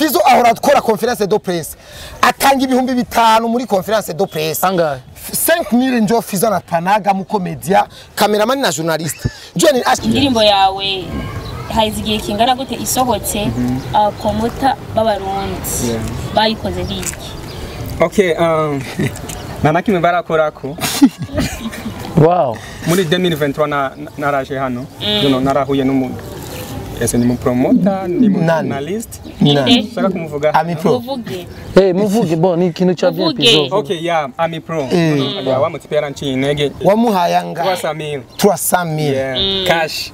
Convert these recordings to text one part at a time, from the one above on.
Fizo ahora akora conférence de presse, atanga 5000 muri conférence de presse. Angahe? 5000 njo Fizo anatanaga mu comedia, cameraman na journaliste. Njo ni indirimbo yawe haize igihe kingana gute isohotse, abapromota b'abarundi bayikoze biki? Okay, nta kimwe barakorako. Wow. Muri 2023 naraje hano, narahuye n'umuntu. Ese ni mu promoter, ni mu journalist. Shaka kumuvuga. Ami Pro. Muvuge. Muvuge bon ni ikintu cha bien Pizo. Okay, yeah, Ami Pro. Ya wa mutipe yaranciye intege. Wamuhaye angahe? 300,000. 300,000. Yeah, cash.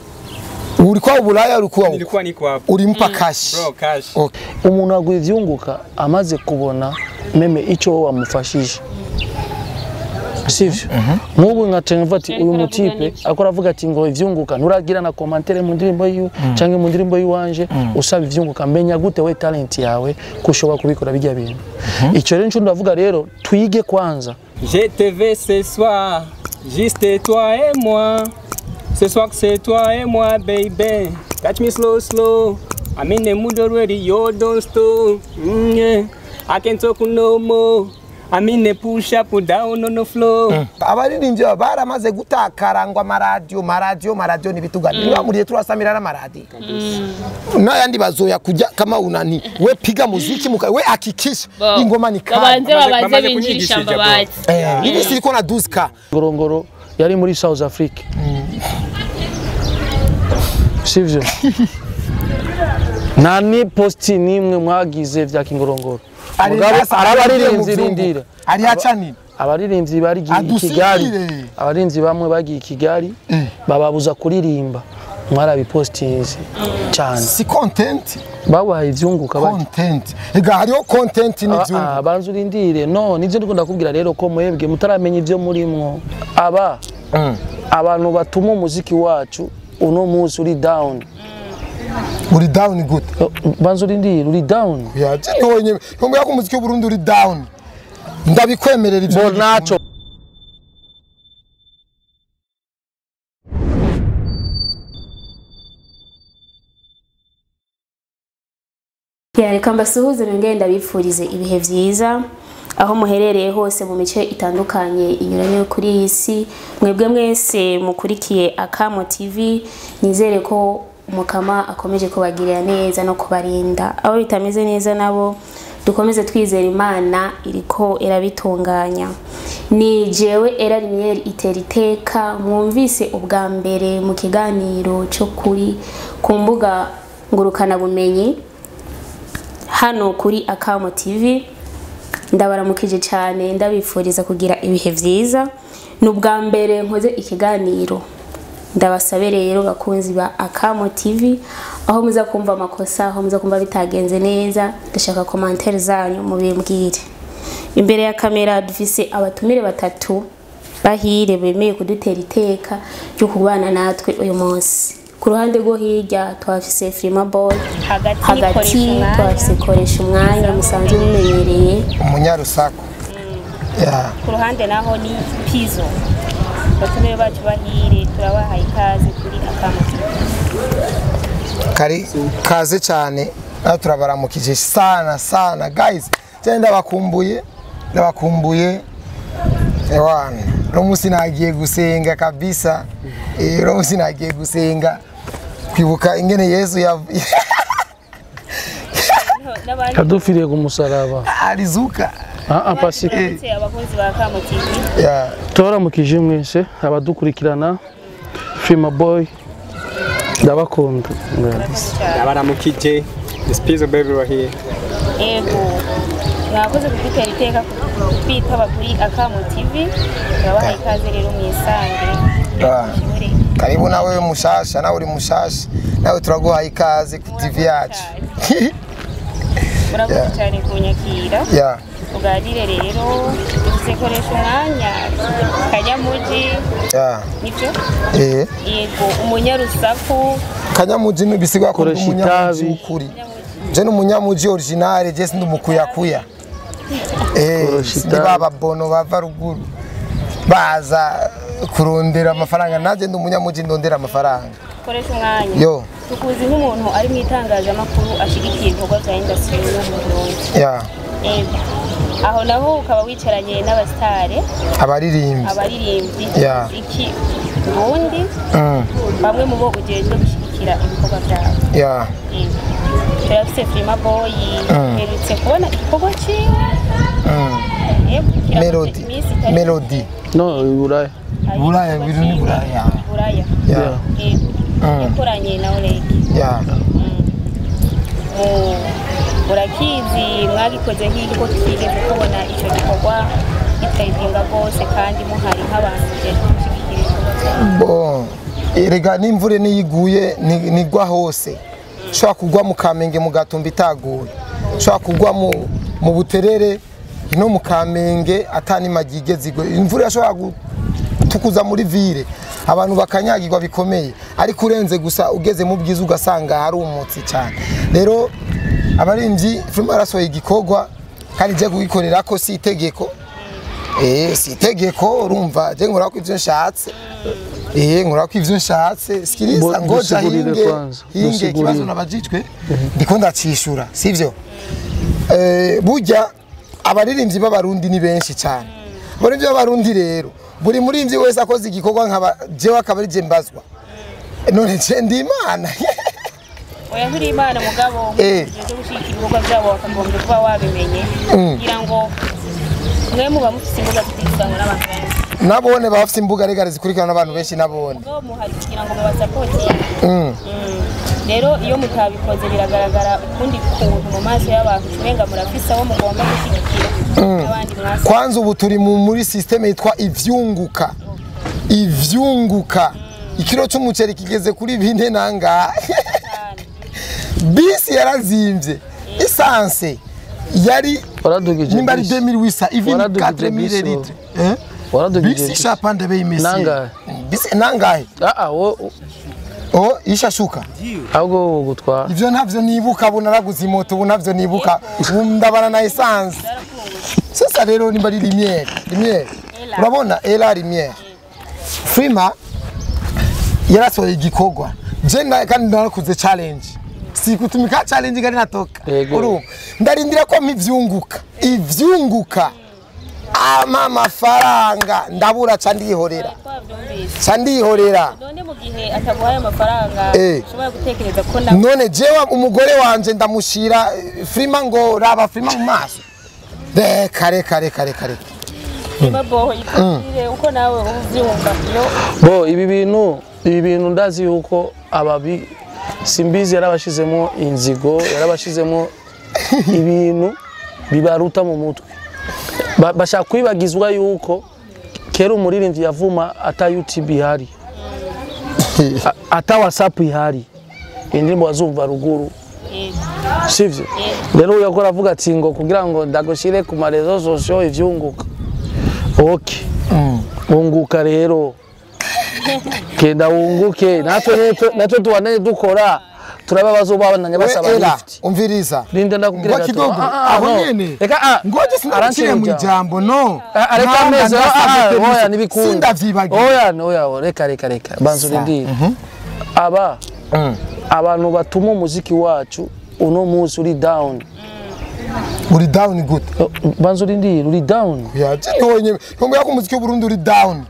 Ulikuwa Ubulaya, ulikuwa nilikuwa niko hapo. Ulimpa cash. Bro, cash. Okay. Umuntu agwa ivyunguka amaze kubona meme ico wamufashije. Sivyo? Nk'ubu nkacenga ati uyu mutipe akora avuga ati ngo ivyunguka nturagira na commentaire mu ndirimbo yiwe canke mu ndirimbo yiwanje usaba ivyunguka, menya gute we talent yawe kushobora kubikora bijya bintu. Ico rero nco ndavuga rero twige kwanza. Je te vais ce soir, juste toi et moi. Ce soir c'est toi et moi baby. Catch me slow slow. I'm in the mood already, you don't stop. Yeah. I can't talk no more. I'm in the push up down on the floor. Abaririmbyi baramaze gutakarangwa amaradiyo maradiyo maradiyo nibitugana. Niba muriye turasamira n'amaradiyo. N'ayandi bazoya kujya kama unani. We piga muziki muka we akikisha ingoma ni kali. Babanze binjirisha mbabazi. Ibi siriko na 12K. Ngorongoro yari muri South Africa. Sivyo? Nani posti nimwe mwagize vya Kingorongoro. Abaririmbyi rindira. Ari acani. Abaririmbyi bari i Kigali. Abaririmbyi bamwe bagiye i Kigali bababuza kuririmba. Mwarabipostinze cyane. Si content. Babaye ivyunguka bari. Content. Ega hariho content n'ivyunguka. Banzu rindire. No, nivyo ndiko ndakubwira rero ko mwebwe mutaramenya ivyo murimwo. Aba abantu batuma umuziki wacu uno munsi uri down. Uri down gute? Banzu rindire, uri down. Ya, je ni wenyewe. Ntumbuye ko umuziki w'u Burundi uri down. Ndabikwemerera ivyo. Nacho. Reka mbasuhuze nongere ndabipfurize ibihe vyiza aho muherereye hose mu mice itandukanye inyuranye kuri iyi si. Mwebwe mwese mukurikiye Akamo TV, nizere ko Mukama akomeje kubagirira neza no kubarinda. Abo bitameze neza nabo dukomeze twizera Imana iriko irabitunganya. Ni jewe Era Lumiere iteriteka mwumvise ubwa mbere mu kiganiro cyo kuri ku mbuga ngurukana bumenyi hano kuri Akamo TV. Ndabaramukije cyane, ndabifuriza kugira ibihe vyiza. Nubwa mbere nkoze ikiganiro, ndabasabe rero bakunzi ba Akamo TV, aho muza kumva amakosa, aho muza kumva bitagenze neza, ndashaka commentaire zanyu mubimbwire. Imbere ya kamera dufise abatumire batatu bahire bemeye kudutera iteka ryo kubana natwe uyu munsi. Ku ruhande rwo hirya twafise Frima Boy, hagati twafise Koresha Umwanya musanzwe mumenyereye umunyarusaku. Ku ruhande naho ni Pizo. Batumire bacu bahire turabahaye ikaze kuri Akamo TV. Kari kaze cyane, turabaramukije sana sana guys. Je ndabakumbuye, ndabakumbuye. Ewana, no musi nagiye gusenga kabisa. No musi nagiye gusenga kwibuka ingene Yesu yadufiriye ku musaraba alizuka. Pasika. Abakunzi ba Akamo TV. Yeah. Turaramukije mwese abadukurikirana. Frima Boy ndabakunda. Ndabaramukije. This Pizo baby right here. Ego. Mwakoze kudutera iteka kwitaba kuri Akamo TV. Turabahaye ikaze rero mwisange. Karibu nawe mushasha, nawe uri mushasha, nawe turaguhaye ikaze ku TV yacu. Murakoze cyane kunyakira. Uganire rero dufise Koresha Umwanya Kanyamuji. Nibyo? Yego, umunyarusaku. Kanyamuji nibisigwa ko umunyamuji ukuri. Je ni umunyamuji original, je sindi umukuyakuya. Ndi baba bono bava ruguru. Baza Kurondera amafaranga, naje ndi umunyamuji, ndondera amafaranga. Koresha umwanya. Yo. Tukuzi nk'umuntu ari mu itangazamakuru ashigikiye ibikorwa bya industry yo mu Burundi. Ya. Ego. Aho naho ukaba wicaranye n'abasitare, abaririmbyi, abaririmbyi Yeah. iki Burundi, bamwe mu bo ujejwe gushyigikira ibikorwa byabo. Ya. Ego. Turafise Frima Boy, mperutse kubona igikorwa ciwe. Ego, kiramaze Melody. iminsi itari Melody. No, Buraya. mike. Buraya, Igikorwa biri ni ciwe. Buraya. Buraya. Ya. Ego. Yakoranye na Oleg. Ya. Urakizi mwagikoze nk'iki ko tutigeze kubona icyo gikorwa gitayipinga rwose kandi muhari nk'abantu mujejwe gushyigikira ibikorwa byabo? Bon, erega n'imvura niyo iguye nigwa hose. Ushobora kugwa mu Kamenge, mu Gatumba itaguye, ushobora kugwa mu Buterere no mu Kamenge atanimagi igeze igwe. Imvura irashobora gutukuza muri ville, abantu bakanyagirwa bikomeye, ariko urenze gusa ugeze mu bwiza ugasanga harumutse cyane. Rero abarinzi, filime yarasohoye igikorwa kandi je kugikorera ko si itegeko, si itegeko. Urumva, je nkora ko ivyo nshatse, nkora ko ivyo nshatse. Sikiriza, ngoja dusigurire hinge kwanza, hinge dusigurire. Ikibazo nabajijwe ndiko ndacishura, sivyo? Burya abaririmbyi b'Abarundi ni benshi cyane. Abaririmbyi b'Abarundi rero, buri muririmbyi wese akoze igikorwa nkaba jewe akaba ari je mbazwa. None je ndi Imana? Oya, nturi Imana, mugabo ujejwe gushyigikira ibikorwa byabo wakagombye kuba wabimenye, kugira ngo mwe muba mufise imbuga zikurikiranwa n'abantu benshi. Nabone baba bafite imbuga regare zikurikirana n'abantu benshi nabone. Mugabo muhari kugira ngo mubasapotinge. Rero iyo mutabikoze biragaragara ukundi kuntu mu maso y'abantu, umenga murafise abo mugomba gushyigikira n'abandi mwasi. Kwanza ubu turi muri systeme yitwa ivyunguka. Ivyunguka, ikiro c'umuceri kigeze kuri 4 nangahe. Cyane. Bisi yarazimvye, essence yari Waradugije nimba ari bisi. 2800 even Waradugije 4000 bisi. litres, eh. Waradugije Bisi bisi. ishapanda bei mesi. Nangahe? Bisi nangahe? Ah ah, wo Oh, ishashuka. Ahubwo wowe gutwara. Ivyo ntavyo nibuka, ubu naraguze imoto, ubu ntavyo nibuka, ubu ndabana na essence. Sasa rero nimba ari lumière, lumière, urabona era lumière, Frima yarasohoye igikorwa, je kandi narakuze challenge, sikutumika challenge kandi natoka. Yego. Urumva, ndarindira ko mpivyunguka, ivyunguka ama amafaranga ndabura, ca ndihorera. Twabyumvise. Ca ndihorera. None mu gihe ataguhaye amafaranga, ushobora gutekereza ko nawe None jewe umugore wanje ndamushira Frima ngo raba Frima mu maso? Reka, reka, reka, reka, reka. Niba boho itubwire uko nawe ubyumva iyo. Bo ibi bintu ndazi yuko ababi Simbizi yarabashizemo inzigo, yarabashizemo ibintu bibaruta mu mutwe. Bashaka kwibagizwa yuko kera umuririmbyi yavuma ata YouTube ihari, ata WhatsApp ihari, indirimbo wazumva ruguru, sivyo? Rero uyu akora avuga ati ngo kugira ngo ndagushire ku ma réseaux sociaux ivyunguka. Okay, wunguka rero, genda wunguke, natwe tubandanye dukora, turabe abazobandanya basaba We era lift. Umviriza. Linda, ndakubwira Ngo gato. kidogo. Ah, Aho no. nyene. Reka, Ngoje sinaguciye mu arancira ijambo, no. Ah, reka Namba ameze, ndasabye permission. oya, ntibikunda. Sindavyibagiwe. Oya, oya, reka, reka, reka, banza urindire. Aba abantu batuma umuziki wacu uno munsi uri down. Uri down gute? Oh, banza urindire, uri down. Ya, je ni wenyine ntumbwira ko umuziki w'Uburundi uri down,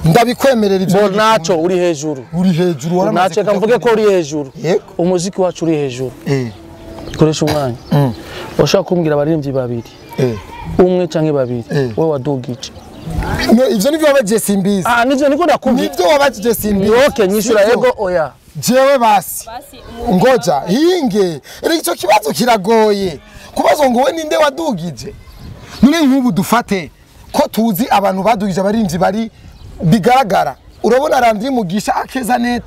ndabikwemerera ivyo. Bo naco uri hejuru. Uri hejuru, waramaze Naco reka kuja mvuge ko uri hejuru. Yego. Umuziki wacu uri hejuru. Koresha umwanya, washaka kumbwira abaririmbyi babiri, umwe canke babiri, wowe wadugije? No, ivyo nivyo wabajije Simbizi. Ah, nivyo niko ndakubwira. Nivyo wabajije Simbizi. Okay, nyishura. Sivyo? Yego, oya. Jewe basi. Basi. Ngoja hinge, rero icyo kibazo kiragoye kubazo ngo we ninde wadugije. None nk'ubu dufate ko tuzi abantu badugije, abarinzi bari bigaragara, urabona Landry Mugisha, Akeza Net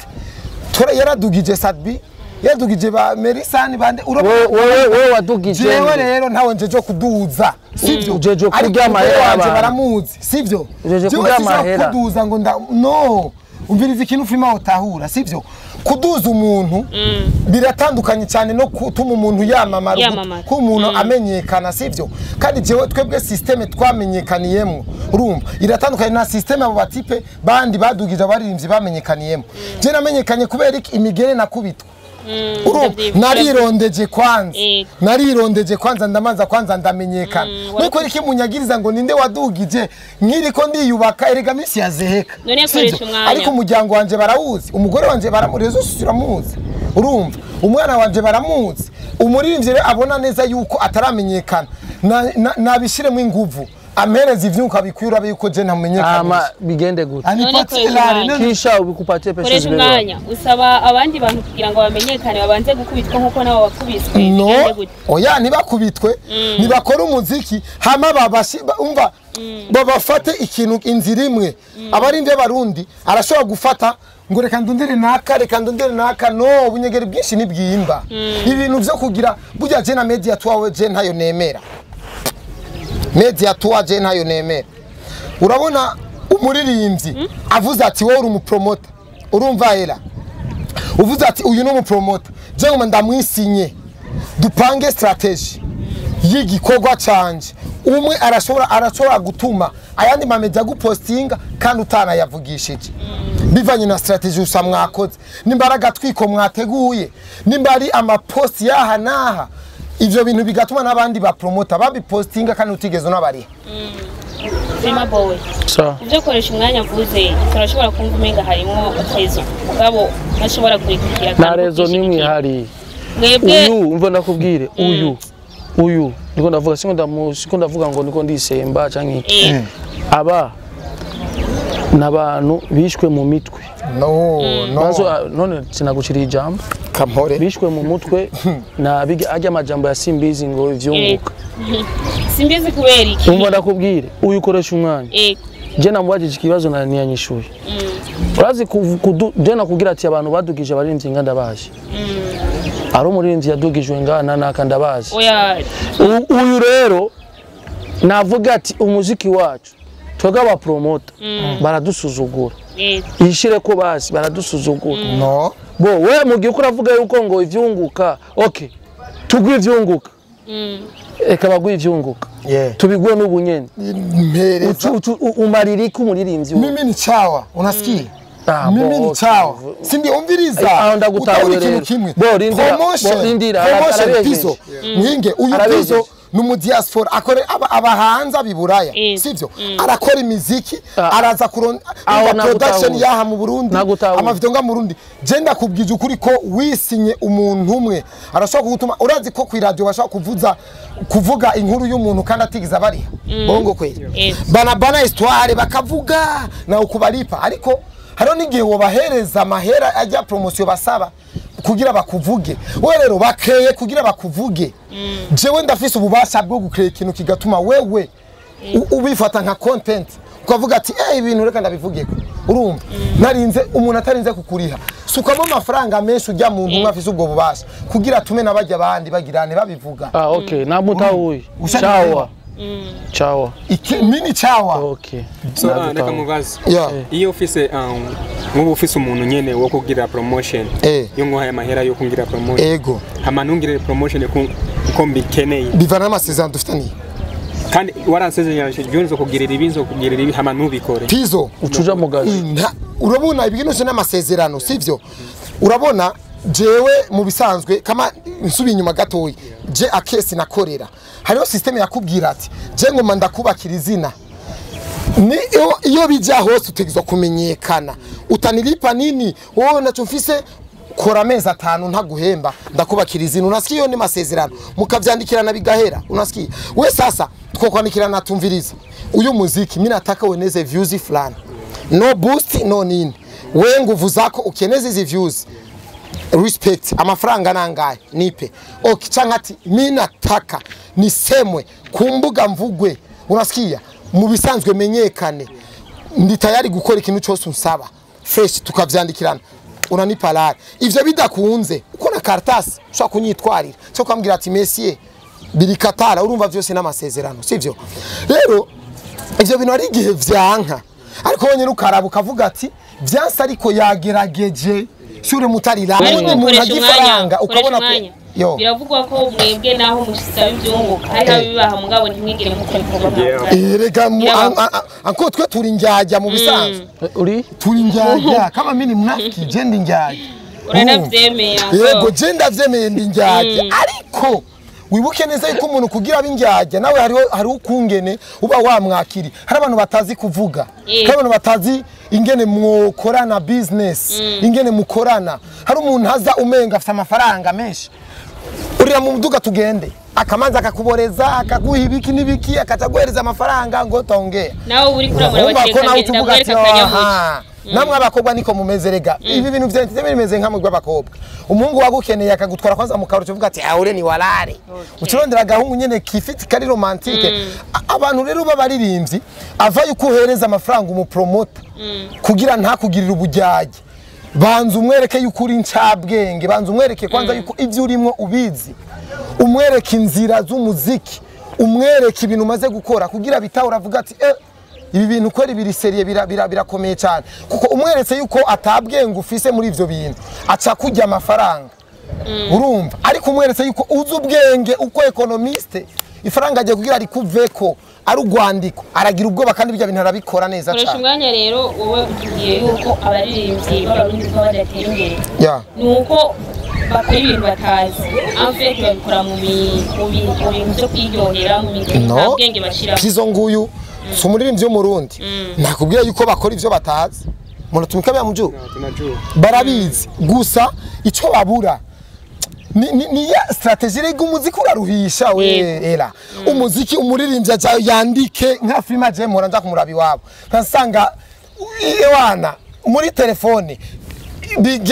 tora yaradugije, Sadbi yaradugije, ba Merisani bande, urabona. Wewe wadugije Jewe nde? rero ntawe njeje kuduza, sivyo? Ujeje Ariko kurya umugore amahera wanje y'abantu. baramuzi, sivyo? Ujeje Jewe kurya sinshobora amahera. kuduza ngo nda no umviriza ikintu ufima utahura, sivyo? Kuduza umuntu biratandukanye cyane no gutuma umuntu yamamara, ko umuntu amenyekana, sivyo? Kandi jewe twebwe système twamenyekaniyemo, urumva, iratandukanye na système abo batipe bandi badugije abaririmbyi bamenyekaniyemo. Je namenyekanye kubera iki? Imigere nakubitwa. Urumva, narirondeje kwanza, narirondeje kwanza, ndamanza kwanza ndamenyekana. Nuko iki munyagiriza ngo ninde wadugije nkiriko ndiyubaka? Erega misi yazeheka, ariko umuryango wanje barawuzi, umugore wanje baramureza, usuramuzi, urumva, umwana wanje baramuzi. Umuririmbyi rero abona neza yuko ataramenyekana, nabishiremo inguvu, ampereza ivyuka bikwira yuko je ntamenyekana. Ama bigende gute? Kisha ubikupatie pesa zibere. Umwanya usaba abandi bantu kugira ngo bamenyekane babanze gukubitwa nkuko nabo bakubiswe. No, oya, ntibakubitwe, nibakora umuziki hama babashi umva babafate ikintu inzira imwe. Abarinde barundi arashobora gufata ngo reka ndundire naka, reka ndundire naka. No, ubunyegeri bwinshi nibwimba. Ibintu vyo kugira burya je na media twawe je ntayo nemera. Media tuwaje ntayo nemera. Urabona umuririmbyi avuze ati wowe uri umupromoter, urumva era uvuze ati uyu ni umupromoter, je ngoma ndamwisinye dupange strategy y'igikorwa canje. Umwe arashobora gutuma ayandi mamedia gupostinga kandi utanayavugishije, bivanye na strategy usa mwakoze, nimbaraga twiko mwateguye, nimba ari amapost yaha naha. Ivyo bintu bigatuma n'abandi ba promoter babipostinga kandi utigeze unabariha. Prima boy. Ivyo koresha umwanya mvuze turashobora kumva umenga harimo rezo, mugabo ntashobora kurikira. Na rezo nimwe hari. Uyu umva ndakubwire, uyu niko ndavuga, siko ndavuga ngo niko ndisemba canke aba nabantu bishwe mu mitwe. No, no. None sinaguciriye ijambo. Kampore. Bishwe mu mutwe na ajya amajambo ya Simbizi ngo ivyunguka. Simbizi kubera iki? Umva ndakubwire, uyu koresha umwanya. Je namubajije ikibazo na niyanyishuye. Urazi je nakubwira ati abantu badugije abaririmbyi nga ndabazi. Ari umuririmbyi yadugijwe ngana naka ndabazi. Oya. Uyu rero navuga ati umuziki wacu twebwe aba promoter baradusuzugura. Yishire ko basi baradusuzugura. No. Bo we mugiye uravuga yuko ngo ivyunguka, okay, tugwe ivyunguka. Eka bagwe ivyunguka. Tubigwe n'ubunyene. Mpereza umaririka umuririmbyi. Mimi ni chawa, unasikia? Mimi ni chawa. Si ndio umviriza? Aho ndagutahuye rero. Bo rindira, bo rindira, promotion Pizzo. Mwinge uyu Pizzo numu diaspora akore abahanza biburaya, sivyo? Arakora imiziki, araza kuronda production yaha mu Burundi, amavideo nga mu Burundi. Je ndakubwije ukuri ko wisinye umuntu umwe arashobora kugutuma. Urazi ko ku radio bashobora kuvuga inkuru y'umuntu kandi atigiza bariha. Bongo kweli. Bana histoire bakavuga na ukubalipa, ariko hariho n'igihe wobahereza amahera ajya promotion basaba kugira bakuvuge. Wewe rero bakeye kugira bakuvuge. Jewe ndafise ububasha bwo gukreye ikintu kigatuma wewe ubifata nka content, ukavuga ati ibintu reka ndabivugeko. Urumva, narinze umuntu atarinze kukuriha, sukamo amafaranga menshi ujya mu ntumwa afise ubwo bubasha kugira tume nabajya abandi bagirane babivuga. Okay, namutahuye. Chawa. Chawa. Iki mini chawa. Okay. So reka mubaze. Iyo ufise nkubu ufise umuntu nyene wo kugira promotion, yo nguhaye amahera yo kugira promotion. Ego. Hama ntungire promotion ko mbikeneye. Bivana n'amasezerano dufitaniye. Kandi waransezeranyije byunzo kugirira ibinzo kugirira ibi hama ntubikore. Pizzo ucuja mugazi. Urabona ibintu n'amasezerano, sivyo? Urabona jewe mu bisanzwe kama nsubi inyuma gatoyi, je akesi nakorera hariho system yakubwira ati je ngoma ndakubakira izina, ni iyo bijya hose utegezwa kumenyekana, utanilipa nini wowe naco mfise, kora amezi 5 ntaguhemba ndakubakira izina. Unasikia? Iyo ni masezerano mukavyandikirana bigahera. Unasikia? We sasa twokwandikirana tumviriza uyu muziki mimi nataka ueneze views fulani, no boost no nini, we nguvu zako ukeneze hizi views, respect amafaranga nangaye nipe. Okay, cyangwa ati mimi nataka nisemwe kumbuga mvugwe. Unasikia? Mu bisanzwe menyekane, ndi tayari gukora ikintu cyose unsaba fresh, tukavyandikirana unanipa lari. Ivyo bidakunze uko na karatasi ushobora kunyitwarira cyo kwambwira ati monsieur birikatara. Urumva vyose n'amasezerano, sivyo? Rero ivyo bintu ari igihe vyanka, ariko wenyine ukaraba ukavuga ati vyanse ariko yagerageje. Shure mutarira ubundi umuntu agifaranga ukabona ko yo biravugwa ko mwebwe naho musaba ibyunguka hari abibaha mugabo ntimwigire mukora ibikorwa. Erega anko twe turi njyajya mu bisanzwe. Uri turi njyajya kama mimi mnafiki je ndi njyajya. Uranavyemeye. Yego je ndavyemeye ndi njyajya ariko wibuke neza yuko umuntu kugira abinjyajya nawe hariho ukungene uba wamwakiri. Hari abantu batazi kuvuga, hari abantu batazi ingene mwokorana business, ingene mukorana. Hari umuntu aza umenga afite amafaranga menshi, urira mu muduga tugende, akamanza akakuboreza akaguha ibiki n'ibiki akacaguhereza amafaranga ngo tongea. Nawe uri kuramura bakeka akanyamuke. Namwe abakobwa niko mumeze rega. Ibi bintu vyanze bimeze nka mugwa abakobwa. Umuhungu wagukeneye akagutwara kwanza mu karuco uvuga ati ahure ni walare. Ucirondera gahungu nyene kifiti kari romantique. Abantu rero babaririmbyi ava yuko uhereza amafaranga umupromoter kugira ntakugirira ubujyaje. Banza umwereke yuko uri ncabwenge, banza umwereke kwanza yuko ivyo urimwo ubizi. Umwereke inzira z'umuziki, umwereke ibintu umaze gukora kugira bitahura avuga ati ibi bintu kweri biri serie birakomeye cyane. Kuko umweretse yuko atabwenge ufise muri ivyo bintu aca kujya amafaranga. Urumva ariko umweretse yuko uzi ubwenge uko economiste ifaranga agiye kugira rikuveko ari ugwandiko aragira ubwoba kandi bijya bintu arabikora neza cyane. Koresha umwanya rero wowe utugiye yuko abaririmbyi b'abarundi badatera imbere. Nuko bakora ibintu batazi. En fait babikora mu bintu byo kwiryohera mu bintu ntabwenge bashira. Kizo nguyu si umuririmbyi w'umurundi nakubwira yuko bakora ivyo batazi. Munatumika bya muju barabizi gusa ico babura ni ya strategie rega umuziki uraruhisha we era umuziki umuririmbyi yandike nka filima je mpora nza kumurabi wabo nkasanga ewana muri telefone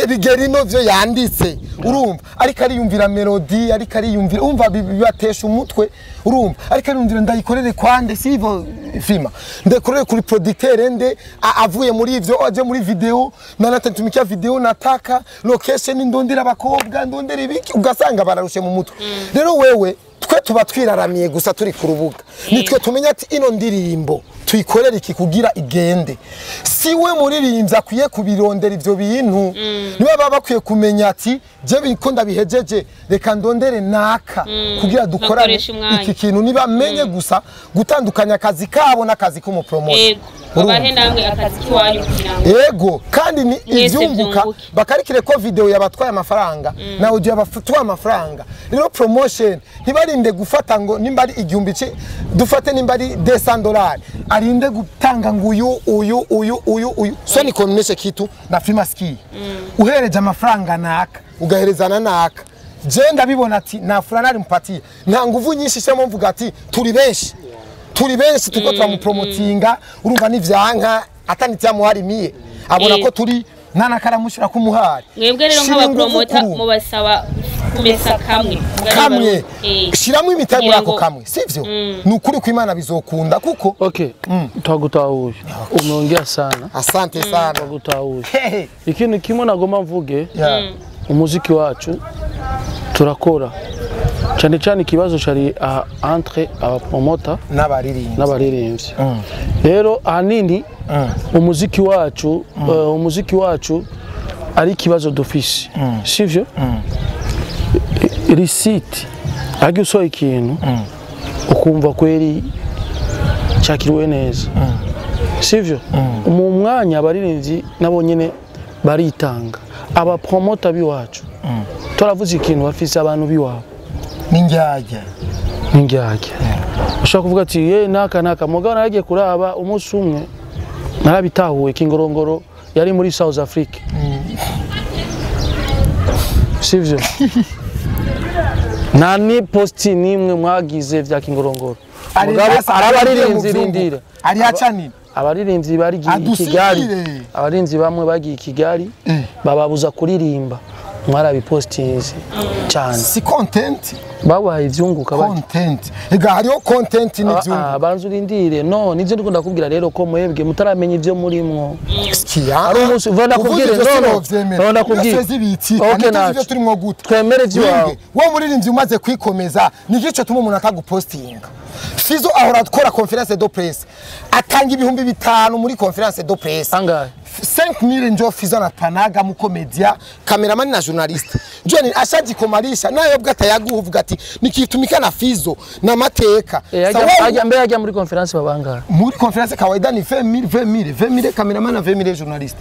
bigerino vyo yanditse urumva ariko ariyumvira melody ariko ariyumvira umva bibatesha umutwe urumva ariko ariyumvira ndayikorere kwande sivo filma ndekorere kuri producteur nde avuye muri ivyo aje muri video nanatentumikia video nataka location ndondera abakobwa ndondera ibiki ugasanga bararushe mu mutwe. Rero wewe twe tuba twiraramiye gusa turi ku rubuga nitwe tumenya ati ino ndirimbo tuyikorera iki kugira igende. Si we muririmbyi akwiye kubirondera ivyo bintu niba baba bakwiye kumenya ati je biko ndabihejeje reka ndondere naka kugira dukorane iki kintu niba menye gusa gutandukanya akazi kabo n'akazi k'umupromoter. Babahe namwe akazi kiwanyu kugira ngo yego kandi ni ivyunguka bakarikire ko video yabatwaye amafaranga na audio yabatwaye amafaranga. Rero promotion ntibarinde gufata ngo nimba ari igihumbi dufate nimba ari $200 arinde gutanga ngo uyu uyu uyu uyu uyu so ni komuneshe kitu na firma ski uhereje amafaranga naka ugaherezana naka je ndabibona ati na fulani ari mpatie nta nguvu nyinshi shemo mvuga ati turi benshi turi benshi tuko turamupromotinga urumva nivyanka atanityamuharimiye abona ko turi nana karamushira kumuhari. Mwebwe rero nk'abapromota mubasaba kumesa kamwe kamwe shiramo imitego yako kamwe sivyo nukuri ko Imana bizokunda kuko okay twagutahuye umeongea sana asante sana twagutahuye. Ikintu kimwe nagomba mvuge umuziki wacu turakora cyane cyane ikibazo cari entre abapromota n'abaririmbyi. Rero ahanini umuziki wacu ari ikibazo dufise sivyo receipt agi usoye ikintu ukumva kweri cyakiriwe neza sivyo mu mwanya abaririmbyi nabo nyene baritanga abapromota biwacu turavuze ikintu bafise abantu biwabo ninjyajya ninjyajya ushaka kuvuga ati ye naka naka mugabo naragiye kuraba umunsi umwe narabitahuye Kingorongoro yari muri South Africa sivyo nani posti nimwe mwagize vya Kingorongoro mugabo arabaririmbyi rindira ari hacanira abaririmbyi bari i Kigali abaririmbyi bamwe bagiye i Kigali bababuza kuririmba mwarabipostinze cyane si content babaye ivyunguka bati content ega hariho content n'ivyunguka banzu urindire no nivyo ndiko ndakubwira rero ko mwebwe mutaramenya ivyo murimwo ari umunsi uva ndakubwire no no ndakubwire okay navyo turimwo gute twemere ivyo wawe wo muririmbyi umaze kwikomeza nigico tuma umuntu atagupostinga Fizo ahora akora conference de presse atanga 5000 muri conference de presse angahe 5000 njo Fizo anapanaga muko media cameraman na journalist njo ni ashajikomalisha nayo bwa atayaguha uvuga ati nikitumika na Fizo na mateka. Ajya mbere ajya muri conference babanga muri conference kawaida ni 20000 20000 20000 cameraman na 20000 journalist.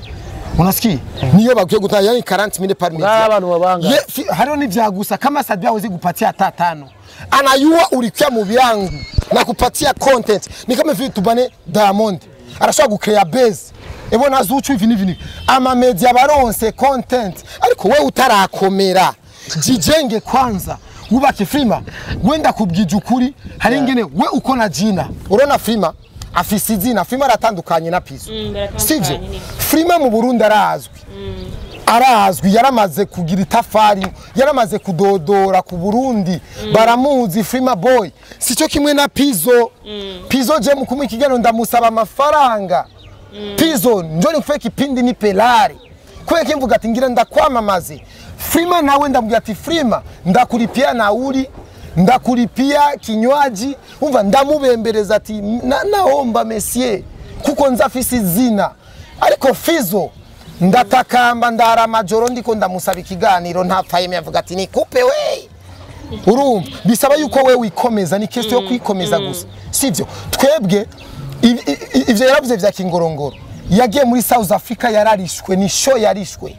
Unasikia? Niyo bakwiye gutanga yani 40000 par media. Abantu babanga. Hariho n'ivyagusa kama Sadio hawezi kupatia hata tano. Anayua ulikia mu byangu na kupatia content. Ni kama vile tubane Diamond. Arashobora gucreate base. Ebona Zuchu hivi hivi. Ama media baronse content. Ariko we utarakomera. Jijenge kwanza. Ubake Frima. Wenda kubwija ukuri hari ingene we uko na jina. Urona Frima afise izina. Frima aratandukanye na Pizo. Sivyo? Frima mu Burundi arazwi. Arazwi yaramaze kugira itafari, yaramaze kudodora ku Burundi. Baramuzi Frima boy. Sico kimwe na Pizo. Pizo je mukumi ikigano ndamusaba amafaranga. Pizo njo ni kipindi ni pelari. Kweke mvuga ati ngira ndakwamamaze. Frima nawe ndamubwira ati Frima ndakulipia nauli, ndakulipia kinywaji, umva ndamubembereza ati naomba monsieur kuko nzafisi zina. Ariko Fizo ndatakamba ndara majoro ndiko ndamusaba ikiganiro ntapfaye avuga ati nikupe we. Urumva bisaba yuko we wikomeza ni question yo kwikomeza gusa. Sivyo twebwe ivyo yaravuze vya Kingorongoro yagiye muri South Africa yararishwe ni show yarishwe.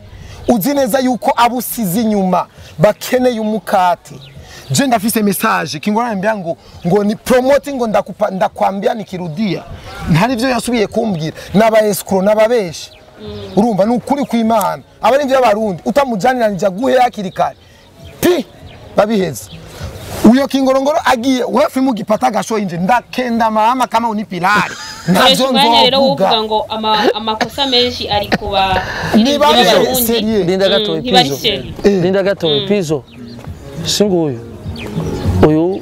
Uzi neza yuko abusize inyuma bakeneye umukate. Je ndafise message Kingorongoro ambia ngo ni promoting ngo ndakupa ndakwambia nikirudia. Ntari byo yasubiye kumbwira naba escrow nababeshi. Urumva nukuri kw'Imana abari ivyo abarundi utamujanira nja guhe hakiri kare pi babiheze. Uyo Kingorongoro agiye wewe Frima ugipata gasho inje ndakenda mama kama unipilari. Navyo nzovuga ngo amakosa menshi ari kuba Linda gato Pizo. Linda gato Pizo. Singuyu. Uyu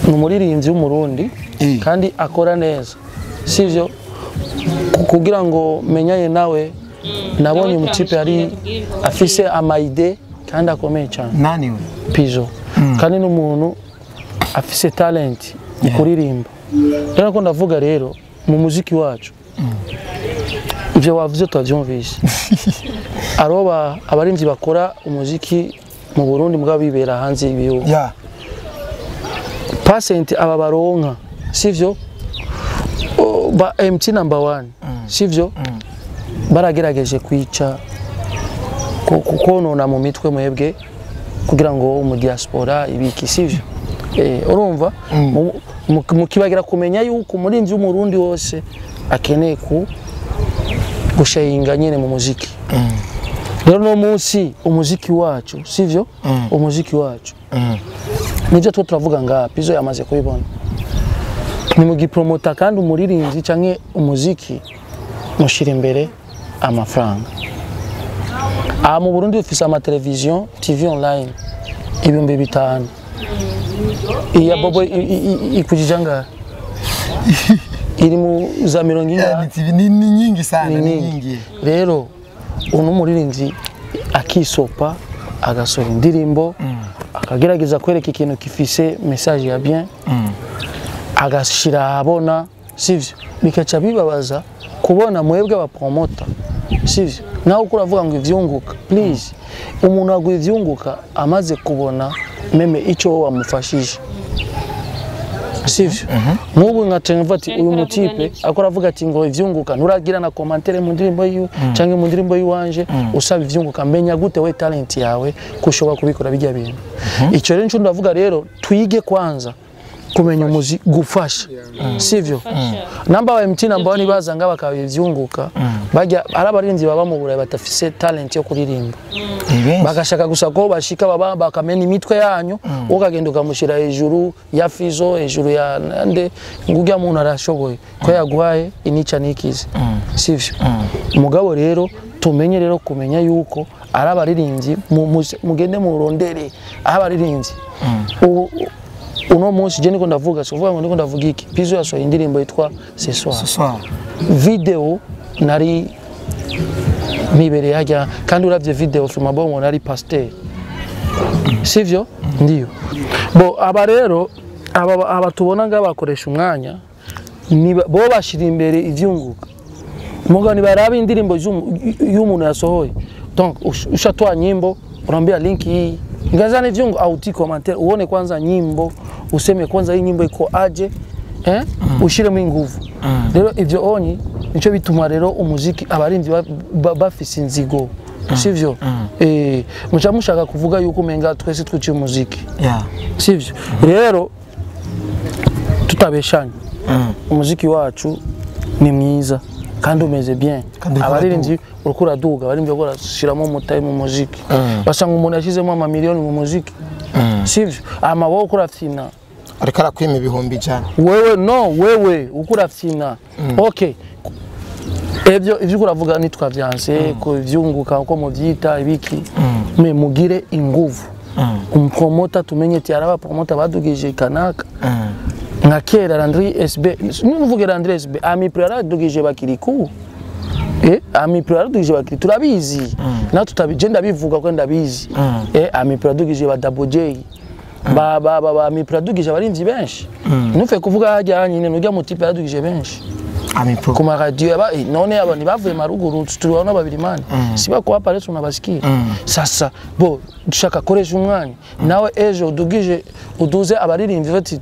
ni umuririmbyi w'umurundi kandi akora neza. Sivyo? Kugira ngo menyaye nawe nabonye umutipe ari afise amaide kandi akomeye cyane. Nani we? Pizo. Kandi n'umuntu afise talent mu kuririmba. Rero ko ndavuga rero mu muziki wacu. Ivyo wavuze twavyumvise. Aroba abarimvyi bakora umuziki mu Burundi mugabo bibera hanze y'ibihugu. Yeah. Percent aba baronka sivyo? Ba MT number 1 sivyo? Baragerageje kwica kukonona mu mitwe mwebwe kugira ngo mu diaspora ibiki sivyo? Urumva mukibagira kumenya yuko umurinzi w'umurundi wose akeneye ku gushayinga nyene mu muziki. Rero no munsi umuziki wacu sivyo? Umuziki wacu nivyo two turavuga nga Pizo yamaze kubibona. Ni mugipromota kandi umuririmbyi canke umuziki mushira imbere amafaranga. Aha mu Burundi dufise ama television TV online 5000. Iya bobo ikujija nga iri mu za 40 ni nyingi sana ni nyingi. Rero uno muririmbyi akisopa agasohora indirimbo akagerageza kwereka ikintu kifise message ya bien agashira abona sivyo bikaca bibabaza kubona mwebwe aba promoter sivyo nawe ukuravuga ngo ivyunguka please umuntu agwa ivyunguka amaze kubona meme ico wamufashije sivyo. Nk'ubu nkacenga ati uyu mutipe akora avuga ati ngo ivyunguka nturagira na commentaire mu ndirimbo yiwe canke mu ndirimbo yiwanje usaba ivyunguka menya gute we talent yawe kushobora kubikora bijya bintu. Ico rero nco ndavuga rero twige kwanza kumenya umuziki gufasha sivyo. Namba wa MT namba wani bazanga bakabivyunguka bajya arabarinzi baba mu Burayi batafise talent yo kuririmba bagashaka gusa ko bashika baba bakamena imitwe yanyu ukagenda ukamushira hejuru ya Fizo hejuru ya nde ngujya muntu arashoboye ko yaguhaye inica nikize sivyo. Mugabo rero tumenye rero kumenya yuko arabaririmbyi mugende mu rondere abaririmbyi uno munsi je niko ndavuga so vuga ngo niko ndavuga iki Pizo yasohoye indirimbo yitwa Ce soir video nari mibereye hajya kandi uravye video from abongo nari pasteur sivyo ndiyo bo aba rero aba tubona nga bakoresha umwanya ni bo bashira imbere ivyunguka Mugabo nibaraba indirimbo y'umuntu yasohoye. Donc ushatoa nyimbo, unaambia link hii. Ngazana ivyungu au ti commentaire uone kwanza nyimbo, useme kwanza hii nyimbo iko aje, ushiremo inguvu. Rero ivyo onyi nico bituma rero umuziki abarimvyi bafise inzigo. Sivyo? Muca mushaka kuvuga yuko umenga twese twiciye umuziki. Sivyo? Rero tutabeshanye. Umuziki wacu ni mwiza kandi umeze bien. Abarimvyi urukura duga, abarimvyi barashiramo umutayi mu muziki. Basanga umuntu yashizemo ama miliyoni mu muziki. Sivyo? Ama wowe kurafina. Ariko arakwima 100,000. Wewe no, wewe ukurafina. Okay. Ebyo ivyo kuravuga nitwa vyanse ko ivyunguka uko muvyita ibiki me mugire inguvu. Umpromota tumenye ti araba promota badugije kanaka. Nka kera Landry SB, nuvuge Landry SB, ami prara dugije bakiriku. Ami prara dugije bakiri turabizi. Na tutabije ndabivuga ko ndabizi. Ami prara dugije ba Double J. Ba ami prara dugije abarimvyi benshi. Nufe kuvuga hajya nyine nujya mutipe yadugije benshi. Ami pro. Kuma radio aba none aba nibavuye maruguru turiwana babiri mani. Siba kwa pale tunabasikia. Sasa bo dushaka koresha umwanya nawe ejo udugije uduze abaririmbyi bati